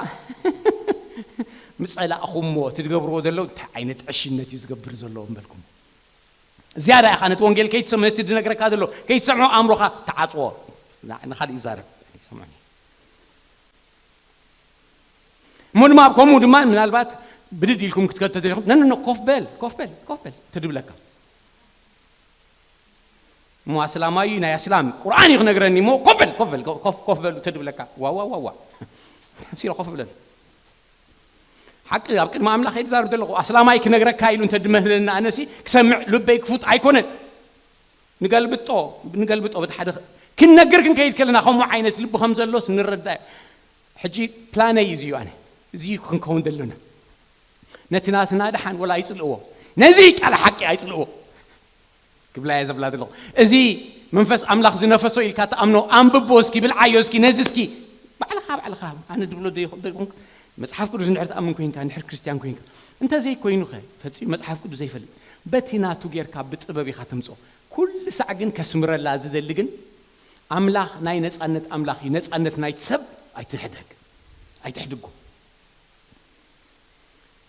ምጸላእኹምዎ፣ እቲ ዝገብርዎ ዘለዉ እንታይ ዓይነት ዕሽነት እዩ ዝገብር ዘሎ እምበልኩም። ዝያዳ ኢኻ ነቲ ወንጌል ከይትሰምዖ፣ ነቲ ዝነግረካ ዘሎ ከይትሰምዖ ኣእምሮኻ ተዓጽዎ። ና-፣ ንኻልእ ይዛረብ። ይሰምዑኒ። እሞ ድማ ኣብ ከምኡ ድማ ምናልባት ብድድ ኢልኩም ክትከዱ ተደሊኹም፣ "ነ፣ ነ፣ ነ፣ ኮፍ በል፣ ኮፍ በል፣ ኮፍ በል" ተድብለካ። እሞ ኣስላማይ ናይ ኣስላም ቁርኣን እዩ ክነግረኒ፣ እሞ "ኮፍ በል፣ ኮፍ በል፣ ኮፍ፣ ኮፍ በሉ" ተድብለካ። ዋ፣ ዋ፣ ዋ፣ ዋ። ተምሲሎ ኮፍ ብለሉ። ሓቂ ኣብ ቅድሚ ኣምላኽ እየ ዝዛረብ ዘለኹ። ኣስላማይ ክነግረካ ኢሉ እንተ ድመህለና ኣነሲ ክሰምዕ ልበይ ክፉት ኣይኮነን። ንገልብጦ፣ ንገልብጦ በቲ ሓደ ኽ-፣ ክንነግር ክንከይድ ከለና ከምኡ ዓይነት ልቢ ከም ዘሎስ ንረዳእ። ሕጂ ፕላነይ እዚ እዩ ኣነ። እዚ እዩ ክንከውን ደሎና። ነቲ ናትና ደሓን ወላ ኣይጽልእዎ። ነዚ ቃል ሓቂ ኣይጽልእዎ። ክብላ እየ ዘብላ ዘለኹ። እዚ መንፈስ ኣምላኽ ዝነፈሶ ኢልካ ትኣምኖ፣ ኣንብቦ እስኪ፣ ብልዓዮ እስኪ፣ ነዚ እስኪ። ባዕልኻ፣ ባዕልኻ፣ ኣነ ድብሎ ዘይኮ-፣ ዘይኮንኩ፣ መጽሓፍ ቅዱስ እንድሕር ትኣምን ኮይንካ፣ እንድሕር ክርስትያን ኮይንካ፣ እንተ ዘይኮይኑኸ፣ ፈጺሙ መጽሓፍ ቅዱስ ዘይፈልጥ፣ በቲ ናቱ ጌርካ ብጥበብ ኢኻ ተምጽኦ። ኩሉ ሳዕ ግን ከስምረላ ዝደሊ ግን፣ ኣምላኽ ናይ ነጻነት ኣምላኽ እዩ። ነጻነት ናይቲ ሰብ ኣይትሕደግ፣ ኣይትሕድጎ።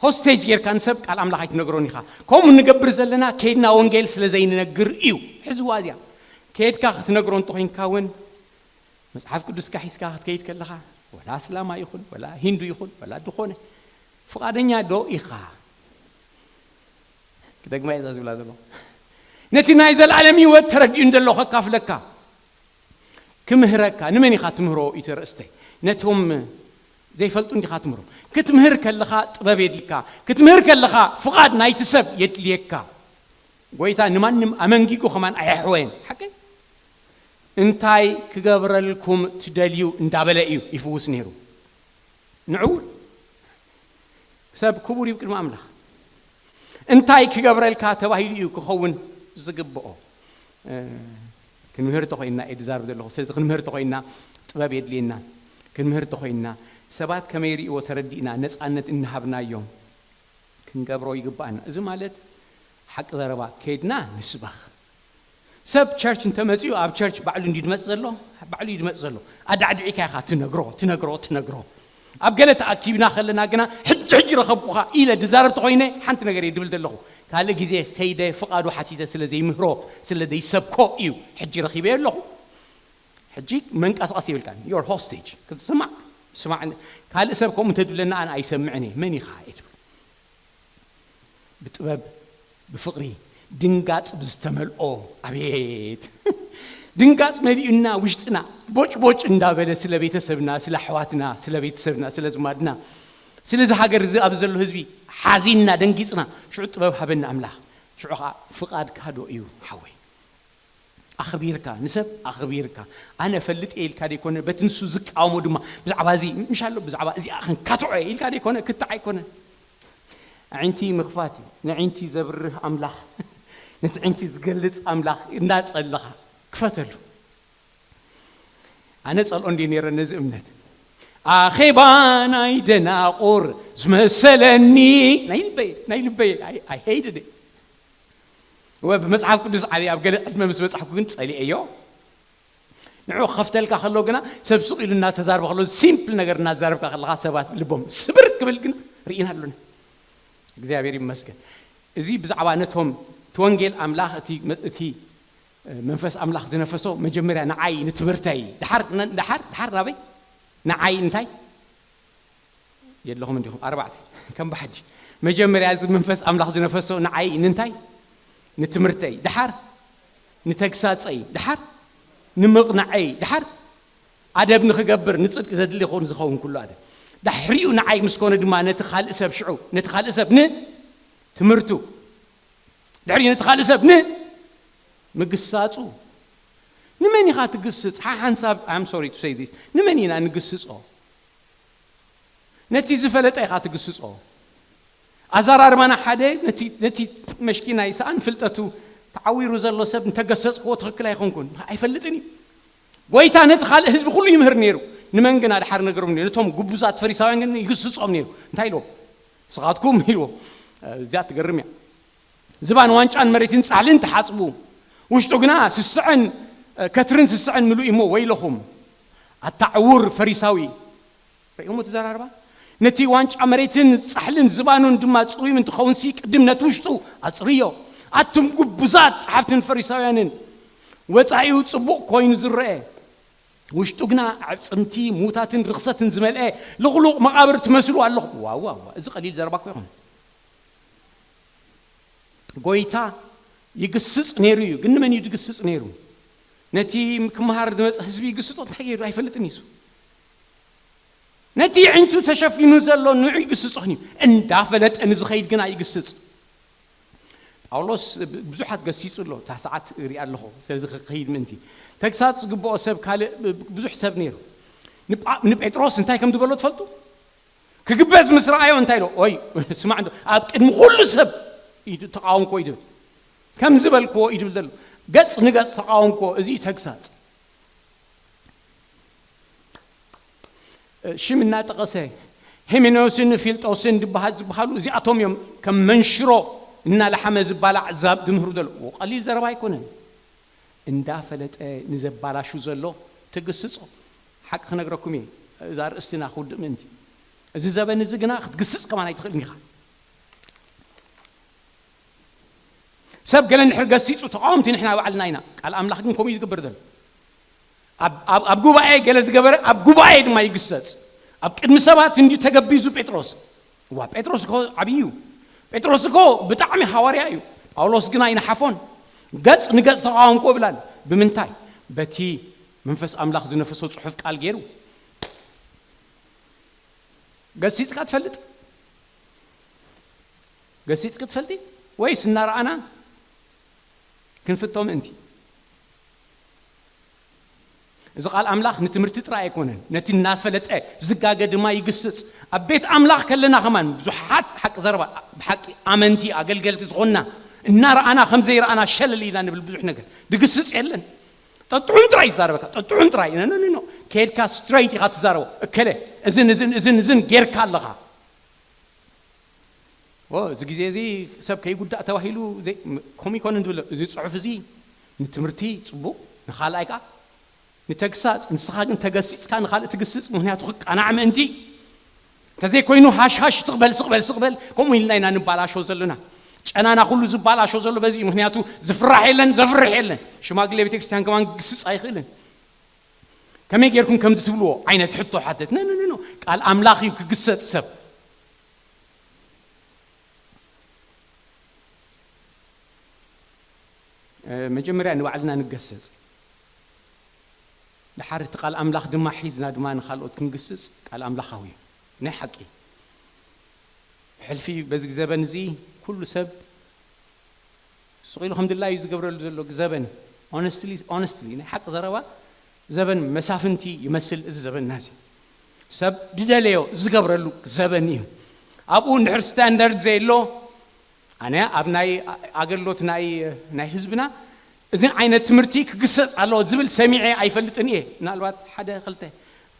ሆስቴጅ ጌርካ ንሰብ ቃል ኣምላኽ ኣይትነግሮን ኢኻ። ከምኡ ንገብር ዘለና ከይድና ወንጌል ስለ ዘይንነግር እዩ። ሕዝዋ እዚኣ። ከይድካ ክትነግሮ እንተኾይንካ እውን መጽሓፍ ቅዱስካ ሒዝካ ክትከይድ ከለኻ፣ ወላ ኣስላማ ይኹን፣ ወላ ሂንዱ ይኹን፣ ወላ ዝኾነ፣ ፍቓደኛ ዶ ኢኻ? ክደግማ እየ እዛ ዝብላ ዘለኹ። ነቲ ናይ ዘላለም ህይወት ተረዲኡ እንደሎ ከካፍለካ። ክምህረካ፣ ንመን ኢኻ ትምህሮ? እዩ እቲ ኣርእስተይ። ነቶም ዘይፈልጡ እንዲኻ ትምህሮም። ክትምህር ከለኻ ጥበብ የድልካ። ክትምህር ከለኻ ፍቓድ ናይቲ ሰብ የድልየካ። ጎይታ ንማንም ኣመንጊጉ ከማን ኣየሕወየን። ሓቀይ? እንታይ ክገብረልኩም ትደልዩ እንዳበለ እዩ ይፍውስ ነይሩ። ንዕውር ሰብ ክቡር እዩ ቅድሚ ኣምላኽ። እንታይ ክገብረልካ ተባሂሉ እዩ ክኸውን ዝግብኦ? እ፣ ክንምህር ተኾይንና እየ ዝዛረብ ዘለኹ። ስለዚ ክንምህር ተኾይንና ጥበብ የድልየና። ክንምህር ተኾይንና ሰባት ከመይ ርእይዎ ተረዲእና ነጻነት እናሃብናዮም ክንገብሮ ይግባኣና። እዚ ማለት ሓቂ ዘረባ ከይድና ንስበኽ። ሰብ ቸርች እንተመጺኡ ኣብ ቸርች ባዕሉ እንዲ ድመጽ ዘሎ፣ ባዕሉ እዩ ድመጽ ዘሎ። ኣዳዕዲዒካ ኢኻ ትነግሮ፣ ትነግሮ፣ ትነግሮ። ኣብ ገለ ተኣኪብና ከለና ግና፣ "ሕጂ፣ ሕጂ ረኸብኩኻ" ኢለ ድዛረብ ተኾይነ፣ ሓንቲ ነገር እየ ድብል ዘለኹ። ካልእ ግዜ ከይደ ፍቓዱ ሓቲተ ስለ ዘይምህሮ፣ ስለ ዘይሰብኮ እዩ ሕጂ ረኺበዮ ኣለኹ። ሕጂ መንቀሳቐሲ የብልካን። You're hostage። ክትስማዕ፣ ስማዕ። ካልእ ሰብ ከምኡ እንተድብለና ኣነ ኣይሰምዕን እየ። መን ኢኻ? እየ ትብል። ብጥበብ፣ ብፍቕሪ፣ ድንጋጽ ብዝተመልኦ፣ ኣቤት! ድንጋጽ መሊኡና ውሽጥና፣ ቦጭ ቦጭ እንዳበለ ስለ ቤተሰብና፣ ስለ ኣሕዋትና፣ ስለ ቤተሰብና፣ ስለ ዝማድና፣ ስለዚ ሃገር እዚ ኣብ ዘሎ ህዝቢ ሓዚንና፣ ደንጊጽና፣ ሽዑ ጥበብ ሃበና ኣምላኽ። ሽዑ ኸኣ ፍቓድካ ዶ እዩ ሓወይ? ኣኽቢርካ፣ ንሰብ ኣኽቢርካ። ኣነ ፈልጥ እየ ኢልካ ደይኮነ፣ በቲ ንሱ ዝቃወሞ ድማ፣ ብዛዕባ እዚ፣ ምሽ ኣሎ፣ ብዛዕባ እዚኣ ክንካትዖ እየ ኢልካ ደይኮነ፣ ክትዕ ኣይኮነን። ኣዒንቲ ምኽፋት እዩ። ነዒንቲ ዘብርህ ኣምላኽ፣ ነቲ ዒንቲ ዝገልጽ ኣምላኽ እንዳጸለኻ ክፈተሉ። ኣነ ጸልኦ እንድየ ነይረ ነዚ እምነት። ኣኼባ ናይ ደናቑር ዝመሰለኒ ናይ ልበይ ናይ ልበይ ኣይሄድድ ወ ብመጽሓፍ ቅዱስ ዓብዪ ኣብ ገለ ዕድመ ምስ በጻሕኩ ግን ጸሊኤዮ። ንዑ ክኸፍተልካ ከሎ ግና ሰብ ስቕ ኢሉ እናተዛርበ ከሎ ሲምፕል ነገር እናዛረብካ ከለኻ ሰባት ልቦም ስብር ክብል ግን ርኢና ኣሎና። እግዚኣብሔር ይመስገን። እዚ ብዛዕባ ነቶም እቲ ወንጌል ኣምላኽ እቲ እቲ መንፈስ ኣምላኽ ዝነፈሶ መጀመርያ ንዓይ ንትምህርተይ ድሓር ድሓር ድሓር ናበይ ንዓይ እንታይ የለኹም እንዲኹም ኣርባዕተ ከም ብሓጂ መጀመርያ እዚ መንፈስ ኣምላኽ ዝነፈሶ ንዓይ ንንታይ ንትምህርተይ ድሓር ንተግሳጸይ ድሓር ንምቕናዐይ ድሓር ኣደብ ንኽገብር ንጽድቂ ዘድሊ ኾን ዝኸውን ኩሉ ኣደብ ድሕሪኡ ንዓይ ምስ ኮነ ድማ ነቲ ካልእ ሰብ ሽዑ ነቲ ካልእ ሰብ ን ትምህርቱ ድሕሪኡ ነቲ ካልእ ሰብ ን ምግሳጹ ንመን ኢኻ ትግስጽ ሓሓንሳብ I'm sorry to say this ንመን ኢና ንግስጾ ነቲ ዝፈለጠ ኢኻ ትግስጾ ኣዘራርባና ሓደ ነቲ መሽኪናይ ሰኣን ፍልጠቱ ተዓዊሩ ዘሎ ሰብ እንተገሰጽክዎ ትኽክል ኣይኾንኩን ኣይፈልጥን እዩ ጎይታ ነቲ ካልእ ህዝቢ ኩሉ ይምህር ነይሩ ንመን ግና ድሓር ነገሮም ነቶም ጉቡዛት ፈሪሳውያን ግን ይግስጾም ነይሩ እንታይ ኢልዎም ስኻትኩም ኢልዎ እዚኣ ትገርም እያ ዝባን ዋንጫን መሬትን ጻሕልን ተሓጽቡ ውሽጡ ግና ስስዐን ከትርን ስስዐን ምሉእ እሞ ወይለኹም ኣታ ዕውር ፈሪሳዊ ርእሞ ተዘራርባ ነቲ ዋንጫ መሬትን ጻሕልን ዝባኑን ድማ ጽሩይ እንትኸውን ሲ ቅድም ነቲ ውሽጡ ኣጽርዮ ኣቱም ጉቡዛት ጸሓፍትን ፈሪሳውያንን ወጻኢኡ ጽቡቕ ኮይኑ ዝረአ ውሽጡ ግና ኣዕጽምቲ ሙታትን ርኽሰትን ዝመልአ ልቕሉቕ መቓብር ትመስሉ ኣለኹም ዋዋ እዚ ቀሊል ዘረባ እኮ ይኹን ጎይታ ይግስጽ ነይሩ እዩ ግን ንመን እዩ ዝግስጽ ነይሩ ነቲ ክመሃር ዝመፀ ህዝቢ ይግስጾ እንታይ ገይሩ ኣይፈልጥን እዩ ነቲ ዕንቱ ተሸፊኑ ዘሎ ንዑ ይግስጾን እዩ እንዳፈለጠ ንዝኸይድ ግና ይግስጽ ጳውሎስ ብዙሓት ገሲጹ ኣሎ እታ ሰዓት ርኢ ኣለኹ ስለዚ ክኸይድ ምእንቲ ተግሳጽ ዝግብኦ ሰብ ካልእ ብዙሕ ሰብ ነይሩ ንጴጥሮስ እንታይ ከም ዝበሎ ትፈልጡ ክግበዝ ምስ ረኣዮ እንታይ ኢሎ ኦይ ስማዕ እንዶ ኣብ ቅድሚ ኩሉ ሰብ ኢዱ ተቃወምኮ እዩ ዝብል ከም ዝበልክዎ እዩ ዝብል ዘሎ ገጽ ንገጽ ተቃወምኮ እዚ ተግሳጽ ሽም እናጠቐሰ ሄሜኖስን ፊልጦስን ዝበሃ- ዝበሃሉ እዚኣቶም እዮም ከም መንሽሮ እናለሓመ ዝባላዕ ዛብ ዝምህሩ ዘሎ ቀሊል ዘረባ ኣይኮነን እንዳፈለጠ ንዘባላሹ ዘሎ ትግስጾ ሓቂ ክነግረኩም እየ እዛ ርእስትና ክውድእ ምእንቲ እዚ ዘበን እዚ ግና ክትግስጽ ከማን ኣይትኽእልን ኢኻ ሰብ ገለ እንድሕር ገሲጹ ተቃወምቲ ንሕና ባዕልና ኢና ቃል ኣምላኽ ግን ከምኡ ይዝግበር ዘሎ ኣብ ጉባኤ ገለ ዝገበረ ኣብ ጉባኤ ድማ ይግሰጽ ኣብ ቅድሚ ሰባት እንዲ ተገቢዙ ጴጥሮስ ዋ ጴጥሮስ እኮ ዓብዪ እዩ ጴጥሮስ እኮ ብጣዕሚ ሃዋርያ እዩ ጳውሎስ ግን ኣይነሓፎን ገጽ ንገጽ ተቃወምኮ ብላል ብምንታይ በቲ መንፈስ ኣምላኽ ዝነፈሶ ጽሑፍ ቃል ገይሩ ገሲጽካ ትፈልጥ ገሲጽ ክትፈልጢ ወይስ እናረኣና ክንፍቶ ምእንቲ እዚ ቃል ኣምላኽ ንትምህርቲ ጥራይ ኣይኮነን ነቲ እናፈለጠ ዝጋገ ድማ ይግስጽ ኣብ ቤት ኣምላኽ ከለና ከማን ብዙሓት ሓቂ ዘረባ ብሓቂ ኣመንቲ ኣገልገልቲ ዝኾንና እናረኣና ከም ዘይረኣና ሸለል ኢና ንብል ብዙሕ ነገር ድግስጽ የለን ጠጥዑም ጥራይ ይዛረበካ ጠጥዑም ጥራይ ኖ ኖ ኖ ከድካ ስትሬት ኢኻ ትዛረቦ እከለ እዝን እዝን እዝን እዝን ጌርካ ኣለኻ ኦ እዚ ግዜ እዚ ሰብ ከይጉዳእ ተባሂሉ ከምኡ ይኮነ ንብል እዚ ፅሑፍ እዚ ንትምህርቲ ፅቡቅ ንካልኣይ ከዓ ንተግሳፅ ንስኻ ግን ተገሲፅካ ንካልእ ትግስፅ ምክንያቱ ክቃናዕ ምእንቲ እንተዘይኮይኑ ሃሽሃሽ ትቕበል ስቕበል ስቕበል ከምኡ ኢልና ኢና ንባላሾ ዘለና ጨናና ኩሉ ዝባላሾ ዘሎ በዚ ምክንያቱ ዝፍራሕ የለን ዘፍርሕ የለን ሽማግሌ ቤተክርስትያን ከማን ክግስፅ ኣይኽእልን ከመይ ጌርኩም ከምዚ ትብልዎ ዓይነት ሕቶ ሓተት ነንንኖ ቃል ኣምላኽ እዩ ክግሰፅ ሰብ መጀመርያ ንባዕልና ንገሰጽ ድሓር እቲ ቃል ኣምላኽ ድማ ሒዝና ድማ ንኻልኦት ክንግስጽ ቃል ኣምላኻዊ እዩ ናይ ሓቂ ሕልፊ በዚ ዘበን እዚ ኩሉ ሰብ ስቕ ኢሉ ከም ድላዩ ዝገብረሉ ዘሎ ዘበን ኦነስትሊ ናይ ሓቂ ዘረባ ዘበን መሳፍንቲ ይመስል እዚ ዘበንና እዚ ሰብ ድደለዮ ዝገብረሉ ዘበን እዩ ኣብኡ እንድሕር ስታንዳርድ ዘየሎ ኣነ ኣብ ናይ ኣገልግሎት ናይ ናይ ህዝብና እዚ ዓይነት ትምህርቲ ክግሰፅ ኣለዎ ዝብል ሰሚዐ ኣይፈልጥን እየ ምናልባት ሓደ ክልተ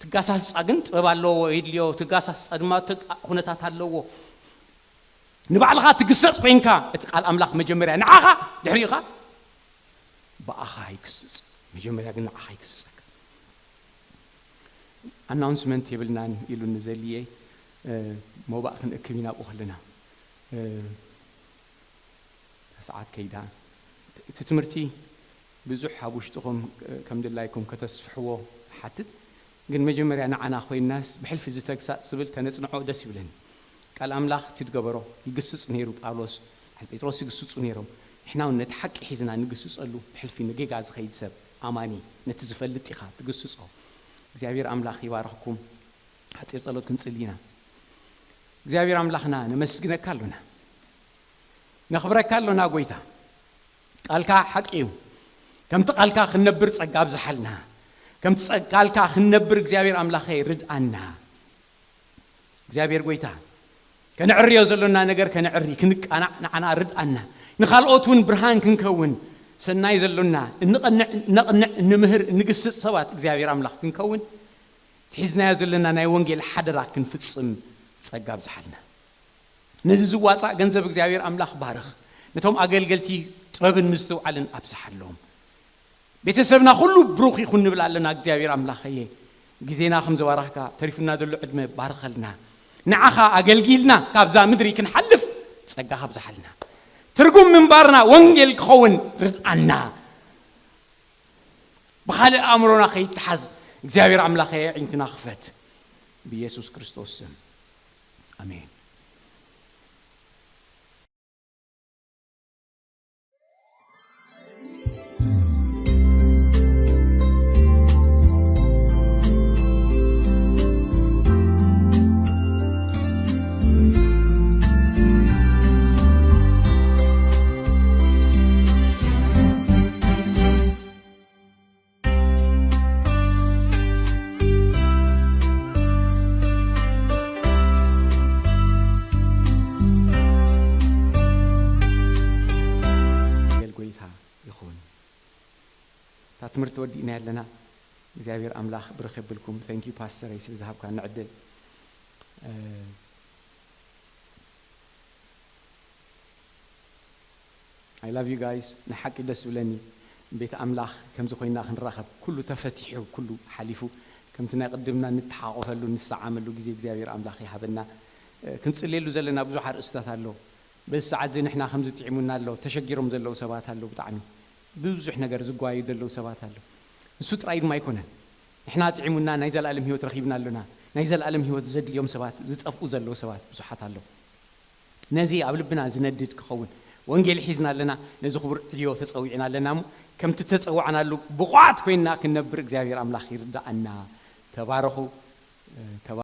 ትጋሳስጻ ግን ጥበብ ኣለዎ፣ የድልዮ። ትጋሳስጻ ድማ ተግ-፣ ኩነታት ኣለዎ። ንባዕልኻ ትግሰጽ ኮይንካ፣ እቲ ቃል ኣምላኽ መጀመርያ ንዓኻ፣ ድሕሪኻ ብኣኻ ይግስጽ። መጀመርያ ግን ንዓኻ ይግስጸካ። ኣናውንስመንት የብልናን ኢሉ ንዘልየ፣ እ፣ ሞባእ ክንእክብ ኢና ብኡ ከለና። እ፣ እታ ሰዓት ከይዳ። እቲ ትምህርቲ ብዙሕ ኣብ ውሽጥኹም፣ እ፣ ከም ድላይኩም ከተስፍሕዎ ሓትት። ግን መጀመርያ ንዓና ኮይንናስ ብሕልፊ እዚ ተግሳጽ ዝብል ተነጽንዖ ደስ ይብለኒ። ቃል ኣምላኽ እቲ ዝገበሮ ይግስጽ ነይሩ ጳውሎስ፣ በዓል ጴጥሮስ ይግስጹ ነይሮም። ንሕና እውን ነቲ ሓቂ ሒዝና ንግስጸሉ፣ ብሕልፊ ንጌጋ ዝኸይድ ሰብ ኣማኒ ነቲ ዝፈልጥ ኢኻ ትግስጾ። እግዚኣብሔር ኣምላኽ ይባርኽኩም። ሓጺር ጸሎት ክንጽሊ ኢና። እግዚኣብሔር ኣምላኽና ነመስግነካ ኣሎና፣ ነኽብረካ ኣሎና ጎይታ። ቃልካ ሓቂ እዩ። ከምቲ ቃልካ ክንነብር ጸጋ ኣብዝሓልና። ከምቲ ጸ-፣ ቃልካ ክንነብር እግዚኣብሔር ኣምላኸይ ርድኣና። እግዚኣብሔር ጎይታ፣ ከነዕርዮ ዘሎና ነገር ከነዕሪ፣ ክንቃናዕ ንዓና ርድኣና። ንኻልኦት እውን ብርሃን ክንከውን፣ ሰናይ ዘሎና እንቐንዕ፣ ነቕንዕ፣ እንምህር፣ እንግስጽ ሰባት እግዚኣብሔር ኣምላኽ ክንከውን፣ ትሒዝናዮ ዘለና ናይ ወንጌል ሓደራ ክንፍጽም ጸጋ ኣብዝሓልና። ነዚ ዝዋጻእ ገንዘብ እግዚኣብሔር ኣምላኽ ባርኽ። ነቶም ኣገልገልቲ ጥበብን ምስትውዓልን ኣብዝሓሎም። ቤተሰብና ኩሉ ብሩኽ ይኹን ንብል ኣለና። እግዚኣብሔር ኣምላኸየ፣ ግዜና ከም ዘባረኽካ፣ ተሪፉና ዘሎ ዕድመ ባርኸልና። ንዓኻ ኣገልጊልና ካብዛ ምድሪ ክንሓልፍ ጸጋኻ ኣብዝሓልና። ትርጉም ምንባርና ወንጌል ክኸውን ርድኣና። ብኻልእ ኣእምሮና ከይተሓዝ እግዚኣብሔር ኣምላኸየ፣ ኣዒንትና ክፈት። ብኢየሱስ ክርስቶስ ስም። ኣሜን። ጎይታ ይኹን። እታ ትምህርቲ ወዲእና ኣለና። እግዚኣብሔር ኣምላኽ ብርኽ የብልኩም። Thank you ፓስተረይ ስለ ዝሃብካኒ ዕድል። እ፣ I love you guys። ንሓቂ ደስ ብለኒ። ቤት ኣምላኽ ከምዚ ኮይና ክንራኸብ፣ ኩሉ ተፈቲሑ፣ ኩሉ ሓሊፉ፣ ከምቲ ናይ ቅድምና ንተሓቆፈሉ፣ ንሰዓመሉ ግዜ እግዚኣብሔር ኣምላኽ ይሃበና። እ፣ ክንጽልየሉ ዘለና ብዙሕ ኣርእስታት ኣሎ። በዚ ሰዓት እዚ ንሕና ከምዚ ጥዒሙና ኣሎ፣ ተሸጊሮም ዘለዉ ሰባት ኣለዉ፣ ብጣዕሚ ብዙሕ ነገር ዝጓዩ ዘለዉ ሰባት ኣለዉ። ንሱ ጥራይ ድማ ኣይኮነን። ንሕና ጥዒሙና ናይ ዘለኣለም ህይወት ረኺብና ኣሎና። ናይ ዘለኣለም ህይወት ዘድልዮም ሰባት፣ ዝጠፍኡ ዘለዉ ሰባት ብዙሓት ኣለዉ። ነዚ ኣብ ልብና ዝነድድ ክኸውን ወንጌል ሒዝና ኣለና። ነዚ ክቡር ዕዮ ተጸዊዕና ኣለና እሞ፣ ከምቲ ተጸዋዕናሉ ብቑዓት ኮይንና ክንነብር እግዚኣብሔር ኣምላኽ ይርድኣና። ተባረኹ። ተባ-